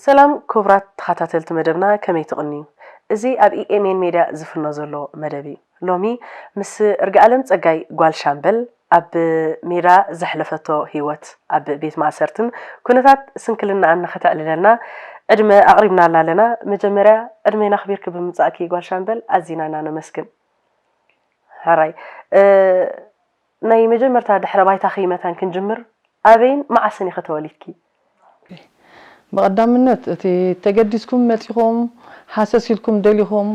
ሰላም ክቡራት ተኸታተልቲ መደብና፣ ከመይ ትቕንዩ? እዚ ኣብ ኢኤምኤን ሜድያ ዝፍኖ ዘሎ መደብ እዩ። ሎሚ ምስ እርጋኣለም ጸጋይ፣ ጓል ሻምበል፣ ኣብ ሜዳ ዘሕለፈቶ ህይወት፣ ኣብ ቤት ማእሰርትን ኩነታት ስንክልናኣን ንኸተዕልለልና ዕድመ ኣቕሪብናላ ኣለና። መጀመርያ ዕድመና ኣኽቢርኪ ብምምጻእኪ ጓል ሻምበል ኣዚና ኢና ነመስግን። ሕራይ፣ እ፣ ናይ መጀመርታ ድሕረ ባይታኺ መታን ክንጅምር፣ ኣበይን መዓስን ኢኺ ተወሊድኪ? ብቐዳምነት እቲ ተገዲስኩም መጺኹም ሃሰስ ኢልኩም ደሊኹም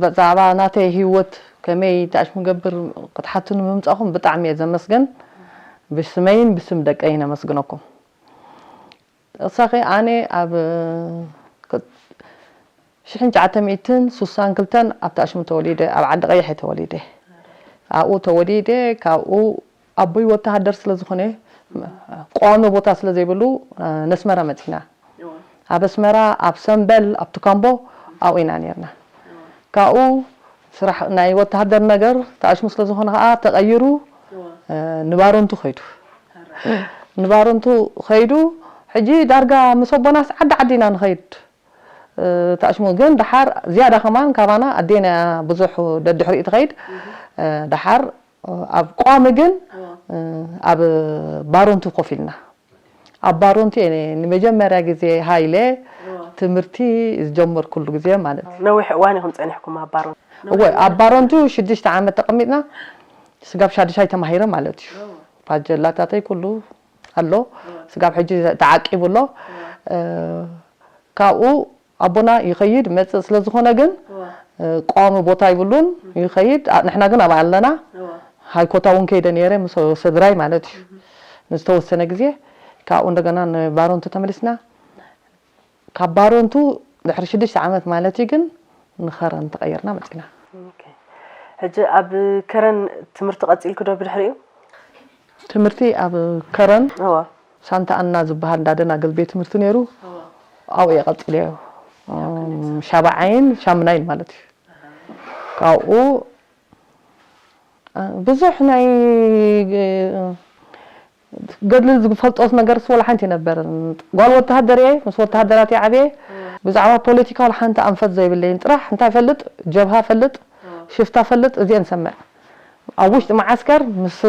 ብዛዕባ ናተይ ህይወት ከመይ ታሽሙ ገብር ክትሓቱኒ ምምጻኹም ብጣዕሚ እየ ዘመስግን። ብስመይን ብስም ደቀይን ኣመስግነኩም። እሳኺ ኣነ ኣብ ሽሕን ትሽዓተ ሚእትን ስሳን ክልተን ኣብ ታሽሙ ተወሊደ፣ ኣብ ዓዲ ቀይሕ ተወሊደ። ኣብኡ ተወሊደ። ካብኡ ኣቦይ ወተሃደር ስለ ዝኾነ ቋሚ ቦታ ስለ ዘይብሉ ነስመራ መጺና። ኣብ ኣስመራ ኣብ ሰምበል ኣብ ትካምቦ ኣብኡ ኢና ነርና። ካብኡ ስራሕ ናይ ወተሃደር ነገር ታሽሙ ስለ ዝኾነ ከዓ ተቐይሩ ንባረንቱ ኸይዱ። ንባረንቱ ኸይዱ። ሕጂ ዳርጋ ምስ ኣቦናስ ዓዲ ዓዲ ኢና ንኸይድ። ታሽሙ ግን ደሓር ዝያዳ ከማን ካባና ኣዴና ብዙሕ ደድሕሪኡ ትኸይድ። ደሓር ኣብ ቋሚ ግን ኣብ ባሮንቱ ኮፍ ኢልና። ኣብ ባሮንቱ እየ ንመጀመርያ ግዜ ሃይለ ትምህርቲ ዝጀመርኩሉ ግዜ ማለት እዩ። ነዊሕ እዋን ኢኹም ጸኒሕኩም ኣብ ባሮንቱ? እወ፣ ኣብ ባሮንቱ ሽዱሽተ ዓመት ተቐሚጥና። ስጋብ ሻድሻይ ተማሂረ ማለት እዩ። ፋጀላታተይ ኩሉ ኣሎ። ስጋብ ሕጂ ተዓቂቡ ኣሎ። ካብኡ ኣቦና ይኸይድ መጽእ ስለ ዝኾነ ግን ቋሚ ቦታ ይብሉን ይኸይድ። ንሕና ግን ኣብኣ ኣለና። ሃይኮታ እውን ከይደ ነይረ ምስ ስድራይ ማለት እዩ። ንዝተወሰነ ግዜ ካብኡ እንደገና ንባሮንቱ ተመሊስና። ካብ ባሮንቱ ድሕሪ ሽዱሽተ ዓመት ማለት እዩ ግን ንኸረን ተቐይርና መጺና። ሕጂ ኣብ ከረን ትምህርቲ ቀጺልኪ ዶ ብድሕሪኡ? ትምህርቲ ኣብ ከረን ሳንታ ኣና ዝበሃል እንዳ ደናግል ቤት ትምህርቲ ነይሩ። ኣብኡ እየ ቀጺለዮ። ሻብዓይን ሻምናይን ማለት እዩ። ካብኡ ብዙሕ ናይ ገድሊ ዝፈልጦስ ነገርስ ወላ ሓንቲ ኣይነበረን። ጓል ወተሃደር እየ፣ ምስ ወተሃደራት እየ ዓብየ። ብዛዕባ ፖለቲካ ወላ ሓንቲ ኣንፈት ዘይብለይን። ጥራሕ እንታይ እፈልጥ፣ ጀብሃ እፈልጥ፣ ሽፍታ እፈልጥ፣ እዚአን ሰምዕ። ኣብ ውሽጢ መዓስከር ምስ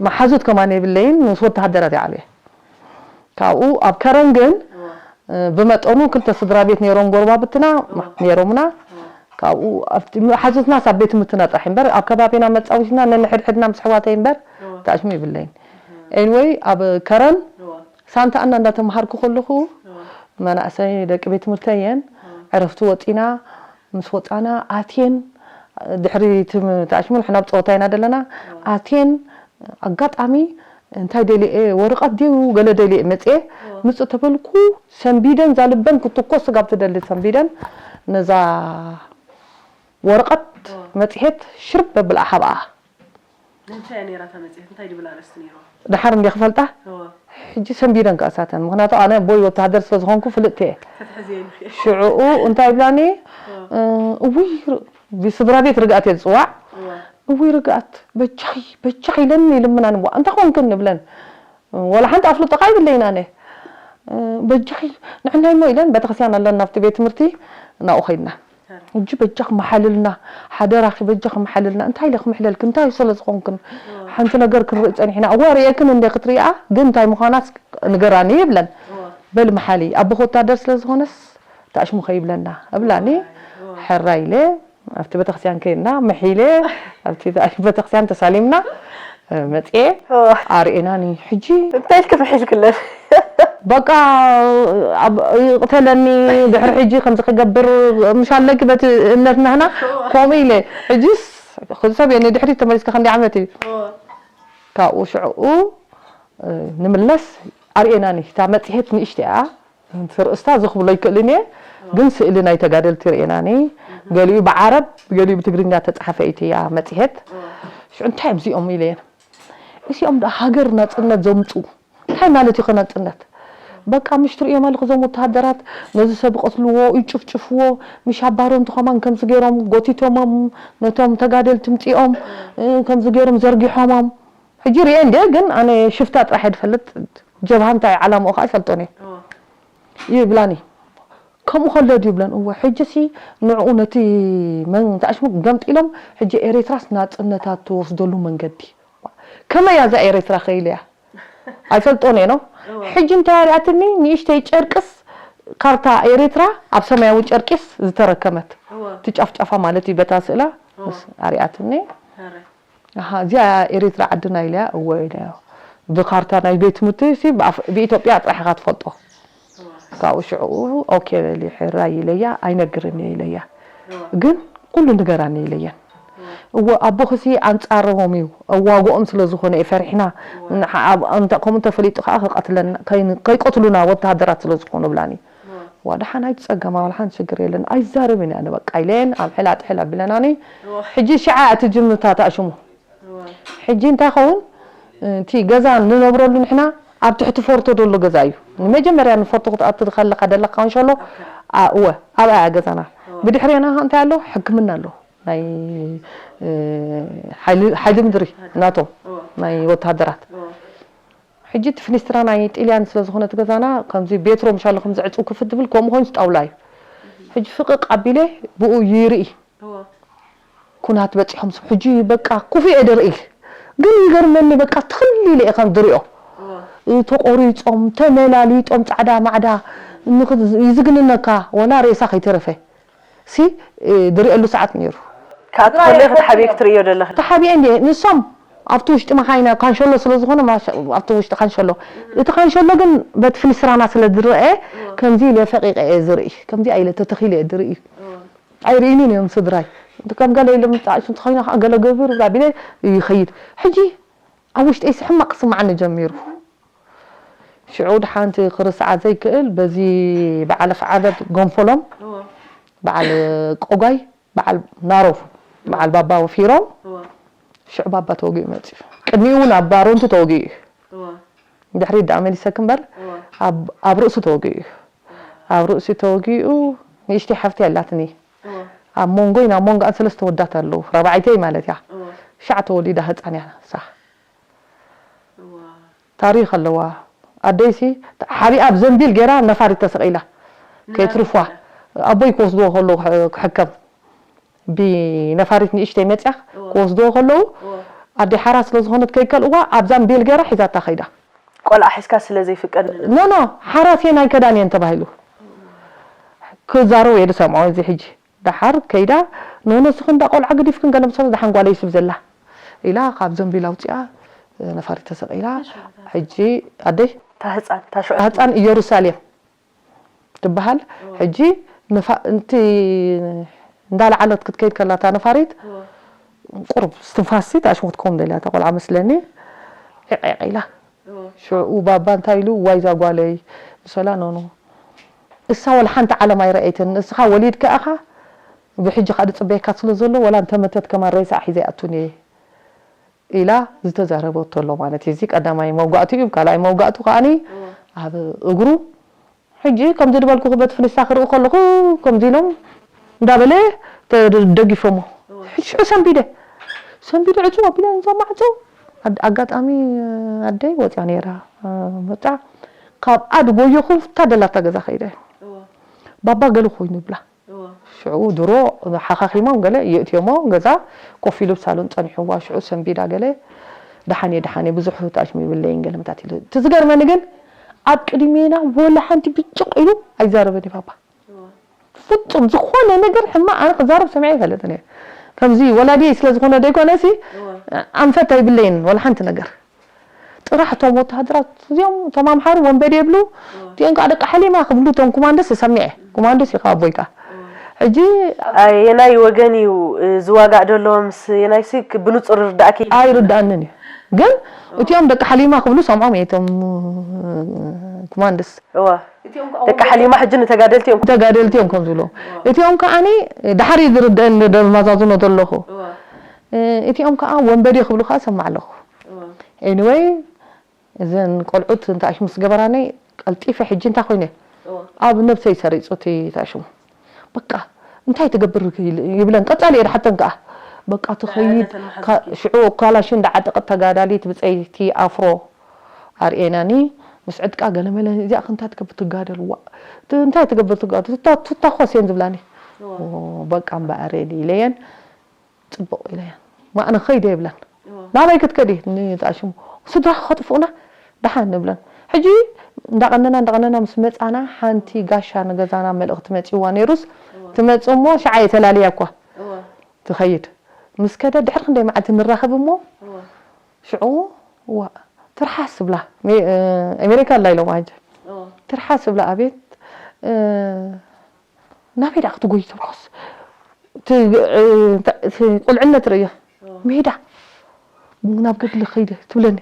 መሓዙት ከማን የብለይን፣ ምስ ወተሃደራት እየ ዓብየ። ካብኡ ኣብ ከረን ግን ብመጠኑ ክልተ ስድራ ቤት ነይሮም ጎረባብትና ነይሮምና። ካብኡ ኣብቲ መሓዙትናስ ኣብ ቤት ትምህርትና ጥራሕ እምበር ኣብ ከባቢና መፃወቲና ነንሕድሕድና ምስ ኣሕዋተይ እምበር ታሽሙ ይብለይን። ኤንወይ ኣብ ከረን ሳንታ ኣና እንዳተምሃርኩ ከለኹ መናእሰይ ደቂ ቤት ትምህርተይ እየን ዕረፍቲ ወፂና ምስ ወፃና ኣትየን ድሕሪ ታሽሙ ንሕና ኣብ ፀወታ ኢና ዘለና ኣትየን ኣጋጣሚ እንታይ ደልየ ወረቐት ድዩ ገለ ደልየ መፅየ ምፅእ ተበልኩ ሰንቢደን ዛልበን ክትኮስ ስጋብ ትደሊ ሰንቢደን ነዛ ወረቐት መፅሄት ሽርብ ኣብላ ሃብኣ። እንታይ እያ ነይራ እታ መፅሄት? እንታይ ድብል ኣርእስቲ ነይርዋ? ደሓር እንደ ክፈልጣ ሕጂ ሰንቢደን ከኣሳተን ምክንያቱ ኣነ ኣቦይ ወተሃደር ስለ ዝኾንኩ ፍልጥቲ እየ። ሽዕኡ እንታይ ይብላኒ እውይ ብስድራ ቤት ርግኣት እየ ዝፅዋዕ እውይ ርግኣት በጃኺ በጃኺ ኢለን ይልምናኒ ዋ እንታይ ኮንክን ንብለን ወላ ሓንቲ ኣፍልጦ ካ ይብለይን ኣነ በጃኺ ንዕናይ ሞ ኢለን ቤተክርስትያን ኣለና ኣብቲ ቤት ትምህርቲ ናብኡ ከይድና ሕጂ በጃኺ መሓልልና ሓደራኺ በጃኺ መሓልልና እንታይ ኢለ ክምሕለልክን እንታይ ስለ ዝኾንክን ሓንቲ ነገር ክንርኢ ፀኒሕና እዋ ርእየክን እንደ ክትሪኣ ግን እንታይ ምዃናስ ንገራኒ ይብለን በል መሓሊ ኣቦኺ ወታደር ስለ ዝኾነስ ታሽሙ ከይብለና እብላኒ ሕራይ ኢለ ኣብቲ ቤተክርስትያን ከይድና ምሒለ ኣብቲ ቤተክርስትያን ተሳሊምና መፅኤ ኣርእናኒ ሕጂ እንታይ ኢልኪ ምሒልክለን በቃ ይቕተለኒ ድሕሪ ሕጂ ከምዚ ክገብር ምሽ ኣለኪ በቲ እምነት ናህና ከምኡ ኢለ ሕጂስ ሰብ እየ ንድሕሪት ተመሊስካ ክንደይ ዓመት እዩ ካብኡ ሽዕኡ ንምለስ ኣርእናኒ እታ መፅሄት ንእሽተያ ትርእስታ ዝኽብሎ ኣይክእልን እየ ግን ስእሊ ናይ ተጋደልቲ ርእናኒ ገሊኡ ብዓረብ ገሊኡ ብትግርኛ ተፃሓፈ ኢትያ መፅሄት ሽዑ እንታይ እዮም እዚኦም ኢለየን እዚኦም ዳ ሃገር ናፅነት ዘምፁ እንታይ ማለት እዩ ከናፅነት በቃ ምሽ ትርእዮም ኣለኹ እዞም ወተሃደራት ነዚ ሰብ ይቐትልዎ ይጭፍጭፍዎ ምሽ ኣባሮ እንትኸማን ከምዚ ገይሮም ጎቲቶሞም ነቶም ተጋደልቲ ምፂኦም ከምዚ ገይሮም ዘርጊሖሞም ሕጂ ርእየ እንደ ግን ኣነ ሽፍታ ጥራሕ እየ ዝፈልጥ ጀብሃ እንታይ ዓላምኡ ከዓ ይፈልጦን እየ ይብላኒ። ከምኡ ከሎ ድዩ ብለን፣ እወ፣ ሕጂ ሲ ንዕኡ ነቲ መን ተኣሽሙ ገምጢሎም፣ ሕጂ ኤርትራስ ናጽነታ ትወስደሉ መንገዲ። ከመይ እያ እዛ ኤርትራ ከ ኢለያ? ኣይፈልጦን እየ ነው። እወ። ሕጂ እንታይ ኣሪኣትኒ? ንእሽተይ ጨርቅስ ካርታ ኤርትራ ኣብ ሰማያዊ ጨርቂስ ዝተረከመት። እወ። እቲ ጫፍጫፋ ማለት እዩ፣ በታ ስእላ እወ። ምስ ኣሪኣትኒ። ኣረ። ኣሃ፣ እዚኣ ኤርትራ ዓድና ኢለያ፣ እወ ኢለያ። ብካርታ ናይ ቤት ትምህርቲ ሲ ብኣፍ-፣ ብኢትዮጵያ ጥራሕ ኢኻ ትፈልጦ። እወ። ካብኡ ሽዕኡ ኦኬ በሊ ሕራይ ኢለያ፣ ኣይነግርን እየ ኢለያ። እወ። ግን ኩሉ ንገራኒ ኢለየን። እወ። እወ፣ ኣቦኽሲ ኣንጻሮም እዩ፣ እዋግኦም ስለ ዝኾነ እዩ ፈሪሕና። እወ። ንዓ-፣ ኣብ-፣ እንተ-፣ ከምኡ እንተፈሊጡ ከኣ ክቐትለና፣ ከይን-፣ ከይቀትሉና ወተሃደራት ስለ ዝኾኑ ብላኒ። እወ። ዋ፣ ደሓን ኣይትጸገማ፣ ዋላ ሓንቲ ሽግር የለን። ኣይዛረብን እየ ኣነ በቃ ኢለን፣ ኣምሕል ኣጥሕል ኣቢለናኒ። እወ። ሕጂ ሽዓ እቲ ጅምታ ተኣሽሙ። እወ። ሕጂ እንታይ ኸውን? እቲ ገዛ ንነብረሉ ንሕና ኣብ ትሕቲ ፎርቶ ዘሎ ገዛ እዩ። ንመጀመርያ ንፎርቶ ክትኣቱ ከለኻ ደለኻ ካንሸሎ፣ ኦኬ። ኣ-፣ እወ፣ ኣብኣ እያ ገዛና። እወ። ብድሕሬና እንታይ ኣሎ? ሕክምና ኣሎ። ናይ፣ እ፣ ሓይሊ፣ ሓይሊ ምድሪ ናቶም፣ እወ። ናይ ወተሃደራት። እወ። ሕጂ እቲ ፍኒስትራ ናይ ጥልያን ስለ ዝኾነ እቲ ገዛና፣ ከምዚ ቤትሮ ምሻሎ ከምዚ ዕጹው ክፍት ትብል፣ ከምኡ ኮይኑ ጣውላ እዩ። ሕጂ ፍቕቕ ኣቢለ ብኡ ይርኢ። እወ። ኩናት በጺሖም ስም ሕጂ በቃ ኩፉ እየ ድርኢ። ግን ይገርመኒ በቃ ትኽል ኢለ እየ ከም ድሪኦ። እወ። እ፣ ተቖሪጾም፣ ተመላሊጦም፣ ጻዕዳ ማዕዳ፣ ንኽ-፣ ይዝግንነካ፣ ወላ ሬሳ ከይተረፈ። ሲ፣ እ፣ ድሪኤሉ ሰዓት ነይሩ። ከኣ ትኸልእ ክትሓብየ ክትርእዮ ደለኺ። ተሓቢኤ እንድየ፣ ንሶም ኣብቲ ውሽጢ መኻይና ካንሸሎ ስለ ዝኾነ፣ ማሸ-፣ ኣብቲ ውሽጢ ካንሸሎ። እቲ ካንሸሎ ግን በቲ ፍኒስትራና ስለ ዝረአ፣ እወ። ከምዚ ኢለ ፈቒቐ እየ ዝርኢ። ከምዚ ኢለ ተተኺለ እየ ዝርኢ። እወ። ኣይርእዩንን እዮም ስድራይ። እቲ ከም ገለ ኢሎም ጣዕሱ እንተኾይኑ ከዓ ገለ ገብር ብላ ቢለ ይኸይድ። ሕጂ ኣብ ውሽጠይሲ ሕማቕ ክስምዓኒ ጀሚሩ። ሽዑ ድሓንቲ ክርስዓ ዘይክእል በዚ በዓል ኣፍዓበት ገንፈሎም፣ እወ። በዓል ቆጓይ፣ በዓል ናሮፍ፣ በዓል ባባ ወፊሮም፣ እወ። ሽዑ ባባ ተወጊኡ መጺኡ። ቅድሚኡ እውን ኣብ ባሮንቱ ተወጊኡ እዩ። እወ። ድሕሪት ደኣ መሊሰኪ እምበር፣ እወ። ኣብ፣ ኣብ ርእሱ ተወጊኡ እዩ። ኣብ ርእሱ ተወጊኡ ንእሽተይ ሓፍቲ ኣላትኒ። እወ። ኣብ መንጎይ ናብ መንጎኣን ሰለስተ ወዳት ኣለዉ። ራብዓይተይ ማለት እያ። እወ። ሻዕ ተወሊዳ ህጻን እያ ንሳ። እወ። ታሪኽ ኣለዋ። ኣደይሲ ሓቢኣ ኣብ ዘንቢል ገይራ ነፋሪት ተሰቒላ። ንናበይ ከይትርፏ። ከይዳ? ኣቦይ ክወስድዎ ከለዉ ክሕ-፣ ክሕከም። ብነፋሪት ንእሽተይ መጽያ እወ። ክወስድዎ ከለዉ፣ እወ። ኣደይ ሓራ ስለ ዝኾነት ከይከልእዋ፣ ኣብ ዛንቢል ገይራ ሒዛታ ከይዳ። ቆልዓ ሒዝካ ስለ ዘይፍቀድ ን-፣ ኖ፣ ኖ፣ ሓራስ እየን ኣይከዳን እየን ተባሂሉ። ክዛረቡ እየ ዝሰምዖ እዚ ሕጂ። ደሓር ከይዳ፣ ኖ፣ ንስኽን እንዳ ቆልዓ ገዲፍክን ገለ ምስ ደሓን ጓለይ ስብ ዘላ ኢላ ካብ ዘንቢል ኣውፂኣ፣ ነፋሪት ተሰቒላ። እሺ። ሕጂ ኣደይ እታ ህፃን፣ እታ ሽዑ ህፃን ኢየሩሳሌም ትበሃል። እወ። ሕጂ ንፋ-፣ እንቲ እንዳለዓለት ክትከይድ ከላ እታ ነፋሪት፣ እወ። ቁሩብ እስትንፋስሲ ተኣሽሙ ክትከውን ደልያ እታ ቆልዓ መስለኒ። ዕቕ፣ ዕቕ ኢላ። እወ። ሽዑ ባባ እንታይ ኢሉ፣ "ዋይ እዛ ጓለይ" ምስ በላ፣ "ኖ፣ ኖ። እሳ ወላ ሓንቲ ዓለም ኣይረኣየትን። እስኻ ወሊድካ ኢኻ፣ ብሕጂ ከኣ ዝጽበየካ ስለ ዘሎ፣ ወላ እንተመተት ከማን ሬሳ ሒዘ ኣይኣቱን እየ" ኢላ ዝተዛረበቶ ኣሎ ማለት እዩ። እዚ ቀዳማይ መውጋእቱ እዩ። ካልኣይ መውጋእቱ ከኣኒ እወ። ኣብ እግሩ ሕጂ ከምዚ ዝበልኩ ክበት ፍንሳ ክርኢ ከለኹ ከምዚ ኢሎም እንዳበለ ተ-፣ ደጊፎሞ። እወ። ሽዑ ሰንቢደ። ሰንቢደ ዕጹ ኣቢለ እዛ ማዕጾ። ኣድ-፣ ኣጋጣሚ ኣደይ ወጽያ ነይራ። መጻ ካብ ኣድ ጎየኹ ታደላታ ገዛ ከይደ። እወ። ባባ ገለ ኮይኑ ብላ። እወ። ሽዑ ድሮ ሓኻኺሞም ገለ የእትዮሞ ገዛ ኮፍ ኢሉ ኣብ ሳሎን ጸኒሕዋ። ሽዑ ሰንቢዳ ገለ ደሓን እየ፣ ደሓን እየ፣ ብዙሕ ተኣሽሙ ይብለይን ገለ ምታት ኢሉ። እቲ ዝገርመኒ ግን ኣብ ቅድሜና ወላ ሓንቲ ብጭቕ ኢሉ ኣይዛረበን እዩ ባባ። እወ። ፍጹም ዝኾነ ነገር ሕማቕ ኣነ ክዛረብ ሰሚዐ ኣይፈልጥን እየ። ከምዚ ወላዲየይ ስለ ዝኾነ ደይኮነሲ እወ። ኣንፈት ኣይብለይን ወላ ሓንቲ ነገር። ጥራሕ እቶም ወተሃደራት እዚኦም እቶም ኣምሓሩ ወንበዴ ይብሉ፣ እወ። እቲኦም ከዓ ደቂ ሓሊማ ክብሉ እቶም ኮማንዶስ ሰሚዐ። ኮማንዶስ እዩ ካብ ኣቦይ ከዓ። እወ። ሕጂ ኣየናይ ወገን እዩ፣ እ፣ ዝዋጋእ ዘሎ ምስ የናይሲ ክ-፣ ብንጹር ርዳእኪ? ኣይርዳእንን እዩ። ግን እወ። እቲኦም ደቂ ሓሊማ ክብሉ ሰምዖም እየ፣ እቶም፣ እ፣ ኮማንዶስ። እወ። ደቂ ሓሊማ ሕጂ ንተጋደልቲ እዮም። ተጋደልቲ እዮም ከም ዝብሉ። እወ። እቲኦም ከዓኒ ድሓር እዩ ዝርደአኒ፣ ደመዛዝኖ ዘለኹ። እወ። እ፣ እቲኦም ከዓ ወንበዴ ክብሉ ከዓ ሰማዕ ኣለኹ። እወ። ኤኒወይ፣ እዘን ቆልዑት እንታይ ሽሙ ምስ ገበራኒ፣ ቀልጢፈ ሕጂ እንታይ ኮይነ? እወ። ኣብ ነብሰይ ሰሪጹ እቲ እንታይ ሽሙ። በቃ፣ እንታይ ትገብር ይብለን። ቀጻሊ እየ ድሓተን ከዓ። በቃ፣ ትኸይድ፣ ነተን መሓዙት ካ-፣ እዩ። ሽዑ ካላሽን ዳዓጠቐት ተጋዳሊት ብጸይቲ ኣፍሮ ኣርእየናኒ። ምስ ዕጥቃ ገለ መለ እዚኣ ክንታ ትገብር ትጋደል ዋ፣ ት- እንታይ ትገብር ትጋደል ትታ- ትታኮስ እየን ዝብላኒ። ኦ፣ በቃ እምበኣር ኢለየን። ጽቡቕ ኢለየን። ማዕነ ኸይደ ይብለን። ናበይ ክትከዲ? ንጣሽሙ ስድራ ከጥፍኡና ደሓን ንብለን። ሕጂ እንዳቐነና እንዳቐነና ምስ መጻና ሓንቲ ጋሻ ንገዛና መልእኽቲ መጺዋ ነይሩስ ትመጽእ እሞ ሸዓ የተላልያ እኳ ትኸይድ። ምስ ከደ ድሕሪ ክንደይ መዓልቲ ንራኸብ እሞ ሽዑ ዋ ትርሓስ ብላ። ሜ- እ፣ ኣሜሪካ ኣላ ኢሎም ኣጀ ትርሓስ ብላ ኣቤት እ፣ ናበይ ደኣ ክትጎይ ትብሎስ እቲ እ፣ እቲ ቁልዕነት ርእዮ ሜዳ ናብ ገድሊ ኸይደ ትብለኒ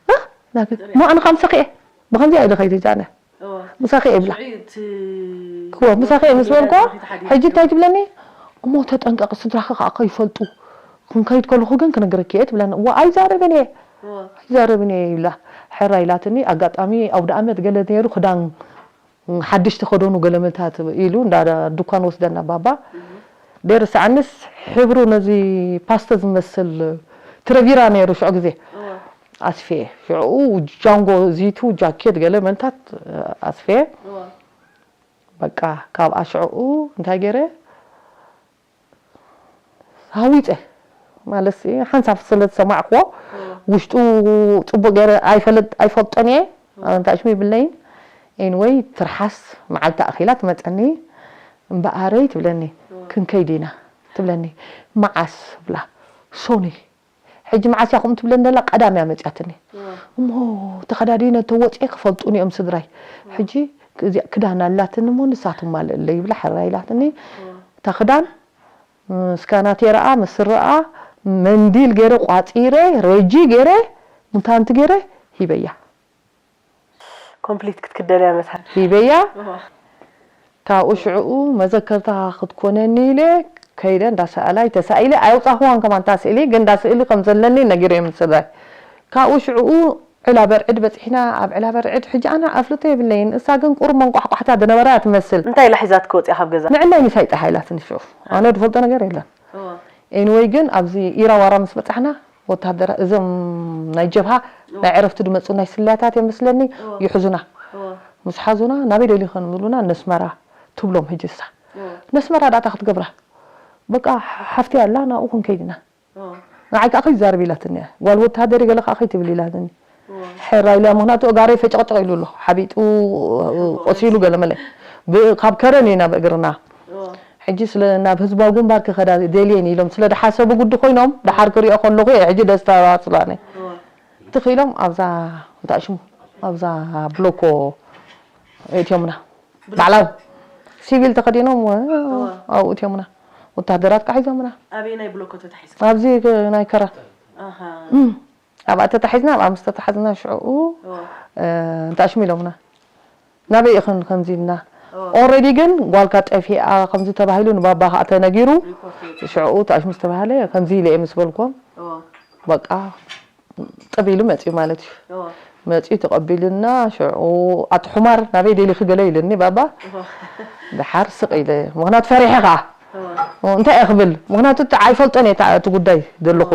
እ፣ ናብ ገድሊ ሞ ኣነ ከዓ ምሳኺ እየ ብኸምዚ እየ ዶ ኸይደ ጃነ ምሳኺ እየ ብላ እወ ምሳኺ ምስ በልኳ ሕጂ እንታይ ትብለኒ እሞ ተጠንቀቂ ስድራኺ ከዓ ከይፈልጡ ክንከይድ ከለኹ ግን ክነግረኪ እየ ትብለኒ እወ ኣይዛረብን እየ ኣይዛረብን እየ ይብላ ሕራ ኢላትኒ ኣጋጣሚ ኣውደ ኣመት ገለ ነይሩ ክዳን ሓድሽ ተኸደኑ ገለመታት ኢሉ እንዳ ድኳን ወስደና ባባ ደርስ ዓንስ ሕብሩ ነዚ ፓስተ ዝመስል ትረቪራ ነይሩ ሽዑ ግዜ ኣስፌ ሽዑ ጃንጎ ዚቱ ጃኬት ገለ መንታት ኣስፌ በቃ ካብኣ ሽዑ እንታይ ገይረ ሃዊፀ ማለት ሓንሳብ ስለ ዝሰማዕክዎ ውሽጡ ፅቡቅ ገይረ ኣይፈልጥ ኣይፈልጦን እየ ኣንታሽሙ ይብለይን ኤንወይ ትርሓስ መዓልቲ ኣኺላ ትመፀኒ እምበኣረይ ትብለኒ ክንከይድ ኢና ትብለኒ መዓስ ብላ ሶኒ ሕጂ መዓስ እያ ከምኡ ትብለኒ ዘላ ቀዳም እያ መፅያትኒ እሞ ተኸዳዲነ ተወፅኤ ክፈልጡኒ እዮም ስድራይ ሕጂ እዚኣ ክዳን ኣላትኒ እሞ ንሳ ትማልእለይ ይብላ ሕራይ ኢላትኒ እታ ክዳን ምስ ካናቴራኣ ምስ ስረኣ መንዲል ገይረ ቋፂረ ሬጂ ገይረ ሙታንቲ ገይረ ሂበያ ኮምፕሊት ክትክደልያ መስሓት ሂበያ ካብኡ ሽዕኡ መዘከርታ ክትኮነኒ ኢለ ከይደ እንዳ ሰኣላይ ተሳኢለ ኣየውፃእኽዋን ከማን እታ ስእሊ ግን እንዳ ስእሊ ከም ዘለኒ ነጊረዮም ንስድራይ ካብኡ ሽዕኡ ዕላ በርዕድ በፂሕና ኣብ ዕላ በርዕድ ሕጂ ኣነ ኣፍልጦ የብለይን እሳ ግን ቁሩብ መንቋሕቋሕታ ዝነበራ እያ ትመስል እንታይ ኢላ ሒዛትኪ ወፂኣ ካብ ገዛ ንዕላይ ምሳይ ጥራሕ ኢላትኒ ሽዑ ኣነ ዝፈልጦ ነገር የለን ኤንወይ ግን ኣብዚ ኢራ ዋራ ምስ በፃሕና ወታደራ እዞም ናይ ጀብሃ ናይ ዕረፍቲ ዝመፁ ናይ ስለያታት እዮም መስለኒ ይሕዙና ምስ ሓዙና ናበይ ደሊኸ ንብሉና ነስመራ ትብሎም ሕጂ እሳ ነስመራ ዳታ ክትገብራ በቃ ሓፍቲ ኣላ ናብኡ ክንከይድ ኢና ንዓይ ከዓ ከይዛረብ ኢላትኒ እያ ጓል ወታደር ገለ ከዓ ከይትብል ኢላትኒ ሕራይ ኢላ ምክንያቱ እጋረይ ፈጨቅጨቅ ኢሉ ኣሎ ሓቢጡ ቆሲሉ ገለ መለ ካብ ከረን ኢና ብእግርና ሕጂ ስለ ናብ ህዝባዊ ግንባር ክኸዳ ደልየን ኢሎም ስለ ድሓሰቡ ጉዲ ኮይኖም ድሓር ክሪኦ ከለኹ እየ ሕጂ ደስታ ኣስላነ ትኽ ኢሎም ኣብዛ እንታይ ሽሙ ኣብዛ ብሎኮ እትዮምና ባዕላው ሲቪል ተኸዲኖም ኣብኡ እትዮምና ወታደራት ከዓ ሒዞምና ኣበየናይ ብሎኮ ተታሒዝካ ኣብዚ ናይ ከራ ኣብኣ ተታሒዝና ኣብኣ ምስ ተታሓዝና ሽዕኡ እንታይ ሽሙ ኢሎምና ናበይ ኢኽን ከምዚ ኢልና ኦረዲ ግን ጓልካ ጠፊኣ ከምዚ ተባሂሉ ንባባ ከዓ ተነጊሩ ሽዕኡ ታሽ ምስ ተባሃለ ከምዚ ኢለ እየ ምስ በልኮም በቃ ጥብ ኢሉ መፅዩ ማለት እዩ መፅዩ ተቐቢልና ሽዑ ኣቲ ሑማር ናበይ ደሊኺ ገለ ኢልኒ ባባ ድሓር ስቕ ኢለ ምክንያቱ ፈሪሐ ከዓ እንታይ እየ ክብል ምክንያቱ ኣይፈልጦን እየ እቲ ጉዳይ ዘለኹ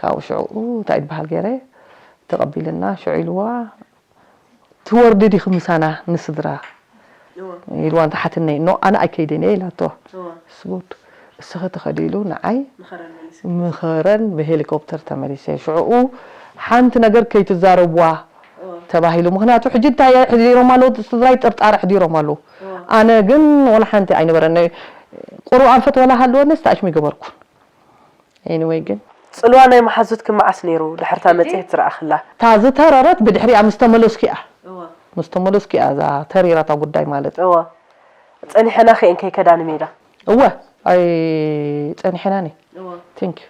ካብኡ ሽዑ እንታይ ዝበሃል ገይረ ተቐቢልና ሽዑ ኢልዋ ትወርዲ ዲኺ ምሳና ንስድራ ኢልዋ እንተሓትነይ ኖ ኣነ ኣይከይድን እየ ኢላቶ ስጉድ እስኺ ትኸዲ ኢሉ ንዓይ ምኸረን ብሄሊኮፕተር ተመሊሰ ሽዕኡ ሓንቲ ነገር ከይትዛረብዋ ተባሂሉ ምክንያቱ ሕጂ እንታይ ሕዲሮም ኣለዉ ስድራይ ጥርጣረ ሕዲሮም ኣለዉ ኣነ ግን ወላ ሓንቲ ኣይነበረን ቁሩብ ኣንፈት ወላ ሃለወኒ ስታሽሚ ገበርኩን Anyway ግን ጽልዋ ናይ መሓዙትኪ መዓስ ነይሩ ድሕርታ መጽሔት ዝረኣኽላ? እታ ዝተረረት ብድሕሪኣ ምስ ተመለስኩ እያ። እወ። ምስ ተመለስኩ እያ እዛ ተሪራ እታ ጉዳይ ማለት። እወ። ጸኒሐና ከ እንከይ ከዳኒ ሜዳ? እወ። ኣይ ጸኒሐናኒ። እወ። Thank you።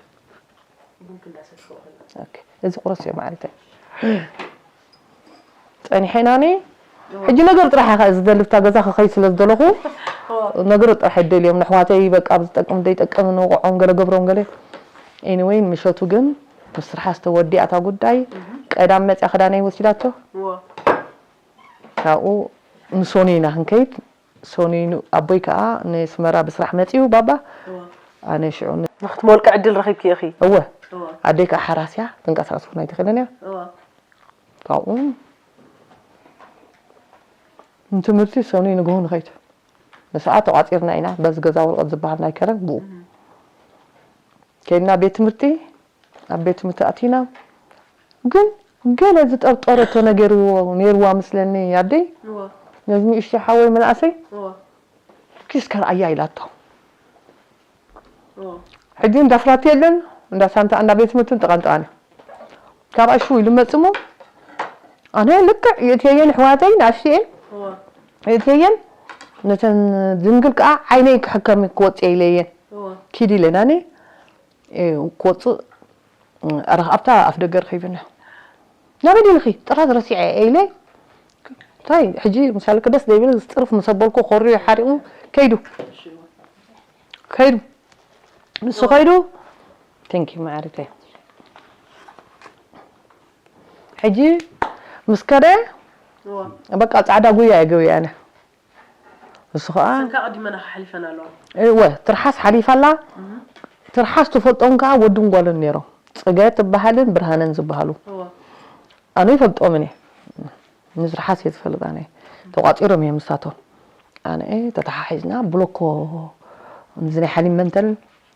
ቡን ክንዳሰስኮ ከላ። Okay። እዚ ቁረስ እየ ማዓሪተይ። ጸኒሐናኒ ሕጂ ነገር ጥራሕ ኢኻ ዝደሊ ብታ ገዛ ክኸይ ስለ ዝደለኹ ነገር ጥራሕ ይደልዮም ንሕዋተይ በቃ ብዝጠቅም ዘይጠቅም ንውቕዖም ገለ ገብሮም ገለ anyway ምሸቱ ግን ምስ ስርሓ ዝተወዲኣ እታ ጉዳይ ቀዳም መፅያ ክዳነይ ወሲዳቶ ካብኡ ንሶኒ ኢና ክንከይድ ሶኒ ኣቦይ ከዓ ንስመራ ብስራሕ መፅዩ ባባ ኣነ ሽዑ ንክትመልቂ ዕድል ረኺብኪ ኢኺ እወ ኣደይ ከዓ ሓራስያ ትንቀሳቀስ ኩና ኣይትኽእልን እያ ካብኡ ንትምህርቲ ሰኑይ ንግሆ ንኸይድ። ንስዓ ተቋፂርና ኢና፣ በዚ ገዛ ወረቐት ዝበሃል ናይ ከረን ብኡ። ከይድና ቤት ትምህርቲ፣ ኣብ ቤት ትምህርቲ ኣቲና። ግን ገለ ዝጠርጠረቶ ነገር ነይርዋ መስለኒ ኣደይ። እወ። ነዚ ንእሽተይ ሓወይ መናእሰይ፣ እወ። ኪስ ከርኣያ ኢላቶ። እወ። ሕጂ እንዳ ፍራቲ የለን፣ እንዳ ሳንታ፣ እንዳ ቤት ትምህርትን ጥቓን ጥቓን እዩ። ካብኣ ሽው ኢሉ መጽሞ፣ ኣነ ልክዕ የእትየየን ኣሕዋተይ ንኣሽቱ እየን። እወ። የእትየየን፣ ነተን ድንግል ከኣ ዓይነይ ክሕከም ክወጽእ ኢለየን። እወ። ኪድ ኢለናኒ፣ እ፣ ክወጽእ፣ እ፣ ኣረ ኣብታ ኣፍ ደገ ረኺብና። ናበይ ዲልኺ? ጥራት ረሲዐ ኢለ። እንታይ ሕጂ ምሳሌ ደስ ዘይብል፣ ዝጥርፍ ምስ ኣበልኩ ኮርዩ ሓሪቑ ከይዱ። ከይዱ። ንሱ ከይዱ። Thank you ማዕሪተይ። ሕጂ ምስ ከደ እዋ። በቃ ጻዕዳ ጉያ እየ ገቢረ ኣነ። ንሱ ኸዓ ሰንካ ቀዲመና ሓሊፈን ኣለዋ። እወ፣ ትርሓስ ሓሊፋ ኣላ። ትርሓስ ትፈልጦም ከኣ ወድን ጓልን ነይሮም። ጽገ ትበሃልን ብርሃነን ዝበሃሉ። እዋ። ኣነ ይፈልጦምን እየ። ንትርሓስ እየ ዝፈልጥ ኣነ። ተቋጺሮም እዮም ንሳቶም። ኣነ ተተሓሒዝና ብሎኮ፣ እዚ ናይ ሓሊም መንተል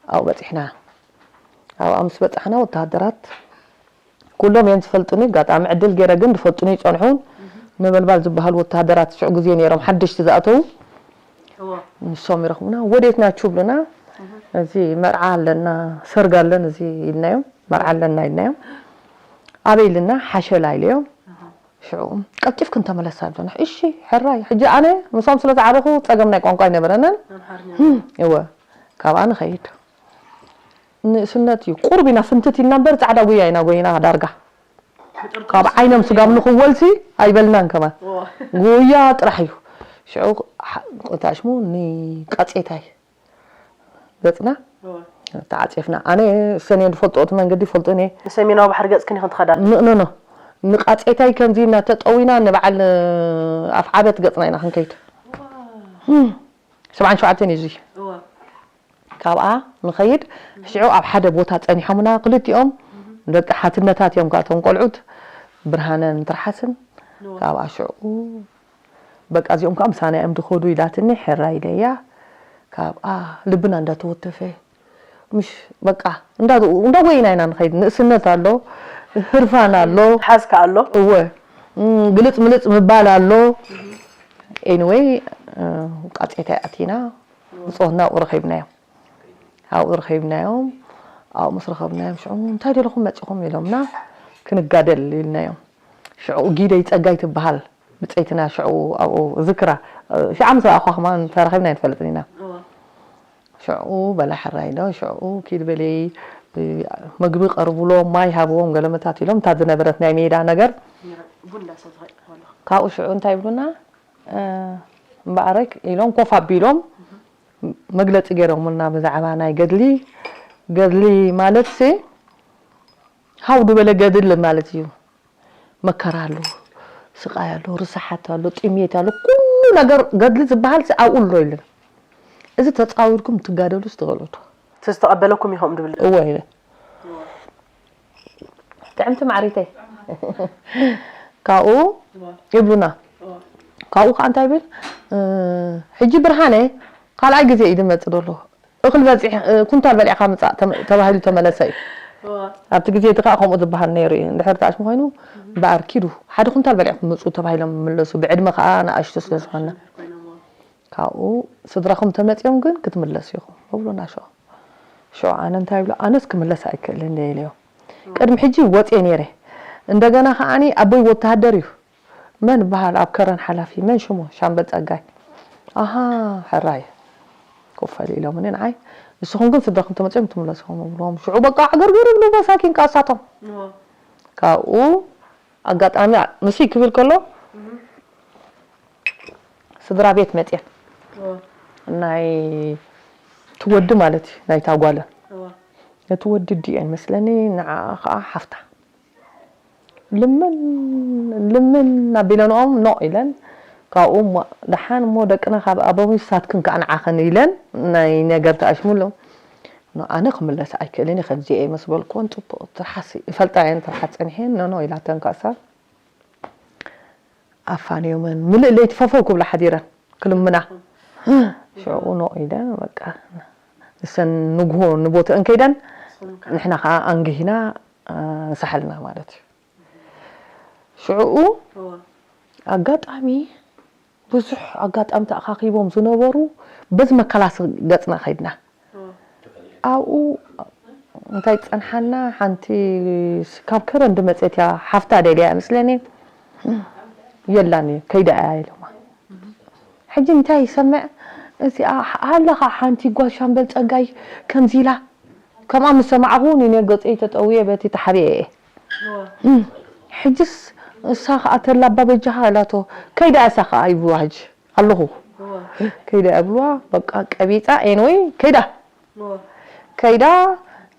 ኣብኡ በጺሕና። ኣብኣ ምስ በጻሕና ወተሃደራት ኩሎም እዮም ዝፈልጡኒ። ኣጋጣሚ ዕድል ገይረ ግን ዝፈልጡኒ ይጸንሑ። ነበልባል ዝበሃሉ ወተሃደራት ሽዑ ግዜ ነይሮም ሓደሽቲ ዝኣተዉ። እዎ። ንሶም ይረኽቡና። "ወዴት ናችሁ?" ብሉና። እዚ መርዓ ኣለና፣ ሰርግ ኣለን እዚ ኢልናዮም። መርዓ ኣለና ኢልናዮም። "ኣበይ?" ኢልና፣ "ሓሸላ" ኢለዮም። ሽዑ "ቀልጢፍክን ተመለሳ" ብሉና። "እሺ፣ ሕራይ።" ሕጂ ኣነ ምሶም ስለ ዝዓበኹ ጸገም ናይ ቋንቋ ኣይነበረንን። ኣምሓርኛ። እወ፣ ካብኣ ንኸይድ። ንእስነት እዩ። ቁሩብ ኢና ፍንትት ኢልና እምበር ጻዕዳ ጉያ ኢና ጎይና ዳርጋ። ካብ ዓይኖም ስጋብ ንኽወልሲ ኣይበልናን ከማን። እዎ። ጉያ ጥራሕ እዩ። ሽዑ ሓ-፣ እንታይ ሽሙ ንቃጼታይ ገጽና እዎ። ተዓጺፍና። ኣነ ሰሜን ዝፈልጦ እቲ መንገዲ ይፈልጦ እኔ። ንሰሜናዊ ባሕሪ ገጽክን ኢኽን ትኸዳ? ኖ፣ ኖ፣ ኖ። ንቃጼታይ ከምዚ እናተጠዊና ንበዓል ኣፍ ዓበት ገጽና ኢና ክንከይድ። እም። ሰብዓን ሸውዓተን እዩ እዚ። እዎ። ካብኣ ንኸይድ ሽዑ ኣብ ሓደ ቦታ ጸኒሖምና ክልቲኦም ደቂ ሓትነታት እዮም፣ ካብቶም ቆልዑት ብርሃነን ትርሓስን። እዎ። ካብኣ ሽዑ በቃ እዚኦም ከዓ ምሳና እዮም ዝኸዱ ኢላትኒ፣ ሕራ ኢለያ። ካብኣ ልብና እንዳተወተፈ፣ ምሽ በቃ እንዳ-፣ እንዳጎይና ኢና ንኸይድ። ንእስነት ኣሎ፣ ህርፋን ኣሎ። ሓዝካ ኣሎ። እወ። እም፣ ግልጽ ምልጽ ምባል ኣሎ። ኤኒወይ፣ እ፣ ቃጼታ ኣቲና፣ ብጾትና ኣብኡ ረኺብናዮም። ኣብኡ ረኺብናዮም። ኣብኡ ምስ ረኸብናዮም፣ ሽዑ "እንታይ ደለኹም መጺኹም?" ኢሎምና። "ክንጋደል" ኢልናዮም። ሽዑ ጊደይ ጸጋይ ትበሃል ብጸይትና ሽዑ ኣብኡ ዝክራ፣ ሽዓ ምስ ረኣኹዋ ከማን ተራኺብና ኣይንፈልጥን ኢና። እዋ። ሽዑ በላ ሕራይ ዶ፣ ሽዑ ኪድ በለይ፣ መግቢ ቀርብሎም፣ ማይ ሃብዎም፣ ገለመታት ኢሎም፣ እታ ዝነበረት ናይ ሜዳ ነገር። ቡን እንዳሰተኻ ከለኹ። ካብኡ ሽዑ እንታይ ይብሉና? እ፣ እምበኣረይ ኢሎም ኮፍ ኣቢሎም መግለጺ ገይሮምልና ብዛዕባ ናይ ገድሊ። ገድሊ ማለትሲ ሃው ዝበለ ገድሊ ማለት እዩ። መከራ ኣሎ፣ ስቓይ ኣሎ፣ ርስሓት ኣሎ፣ ጥሜት ኣሎ፣ ኩሉ ነገር ገድሊ ዝበሃል ሲ ኣብኡ ኣሎ ኢሉና። እዚ ተጻዊርኩም ትጋደሉስ ትኽእሉ ዶ? እቲ ዝተቐበለኩም ኢኹም ድብል። እወ ኢለ። ጥዕምቲ ማዕሪተይ። ካብኡ እወ። ይብሉና። እወ። ካብኡ ከዓ እንታይ ይብል? እ፣ ሕጂ ብርሃነ ካልኣይ ግዜ እዩ ዝመጽእ ዘሎ። እኽሊ በጺሕ-፣ እ፣ ኩንታል በሊዕካ ምጻእ ተም-፣ ተባሂሉ ተመለሰ እዩ። እወ። ኣብቲ ግዜ እቲ ከዓ ከምኡ ዝበሃል ነይሩ እዩ። እንድሕር ተኣሽሙ ኮይኑ፣ እምበኣር ኪዱ፣ ሓደ ኩንታል በሊዕኩም ምጹ ተባሂሎም ምለሱ። ብዕድመ ከዓ ንኣሽቱ ስለ ዝኾንና። ኮይኖም፣ እወ። ካብኡ ስድራኹም ተመጺኦም ግን ክትምለሱ ኢኹም። ይብሉና ሽዑ። ሽዑ ኣነ እንታይ ይብሎ? ኣነስ ክምለስ ኣይክእልን እየ ኢለዮ። ቅድሚ ሕጂ ወጽየ ነይረ። እንደገና ከዓኒ ኣቦይ ወተሃደር እዩ። መን ይበሃል? ኣብ ከረን ሓላፊ። መን ሽሙ? ሻምበል ጸጋይ። ኣሃ፣ ሕራይ። ኮፍ በል ኢሎምኒ ንዓይ። ንስኹም ግን ስድራኹም ተመጺኦም ትምለሱ ኢኹም እብሎም። ሽዑ በቃ ዕግርግር ይብሉ መሳኪን ከኣ እሳቶም። እዎ። ካብኡ ኣጋጣሚ ንሱ ክብል ከሎ ስድራ ቤት መጽየን። እዎ። ናይ እቲ ወዲ ማለት እዩ፣ ናይታ ጓለን። እዎ። ነቲ ወዲ ዲኤን መስለኒ፣ ንዓኣ ኸዓ ሓፍታ። ልምን፣ ልምን ኣቢለንኦም ኖቕ ኢለን። ካብኡ እሞ፣ ደሓን እሞ ደቅና ካብ ኣቦም ንሳትክን ከዓ ንዓኽን ኢለን፣ ናይ ነገር ተኣሽሙሎም። ኖ፣ ኣነ ክምለስ ኣይክእልን እየ፣ ከምዚ እየ ምስ በልኩወን፣ ጽቡቕ ትርሓስ፣ ይፈልጣ እየን፣ ትርሓስ ጸኒሐን፣ ኖ፣ ኖ ኢላተን ከእሳ። ኣፋንዮመን ምልእ ለይቲ ፈፈው ክብላ ሓዲረን ክልምና። ሽዑ ኖ ኢለ በቃ ንሰን ንግሆ ንቦትአን ከይደን ንሕና ከዓ ኣንግሂና ንሳሕልና ማለት እዩ። ሽዕኡ ኣጋጣሚ ብዙሕ ኣጋጣሚ ተኣኻኺቦም ዝነበሩ በዚ መከላሲ ገፅና ከይድና ኣብኡ እንታይ ጸንሓና ሓንቲ ካብ ከረን ድመፀት እያ ሓፍታ ደልያ ምስለኒ የላን እዩ ከይዳ እያ ኢሎማ ሕጂ እንታይ ይሰምዕ እዚኣ ኣለኻ ሓንቲ ጓል ሻምበል ጸጋይ ከምዚ ኢላ ከምኣ ምስ ሰማዕኹ ንኔ ገፀይ ተጠውየ በቲ ተሓቢአ እየ ሕጅስ እሳ ከዓ ተላባ በጃኻ ኢላቶ ከይዳ እሳ ከዓ ይብዋ ሕጂ ኣለኹ ከይዳ እብልዋ በቃ ቀቢፃ ኤንወይ ከይዳ ከይዳ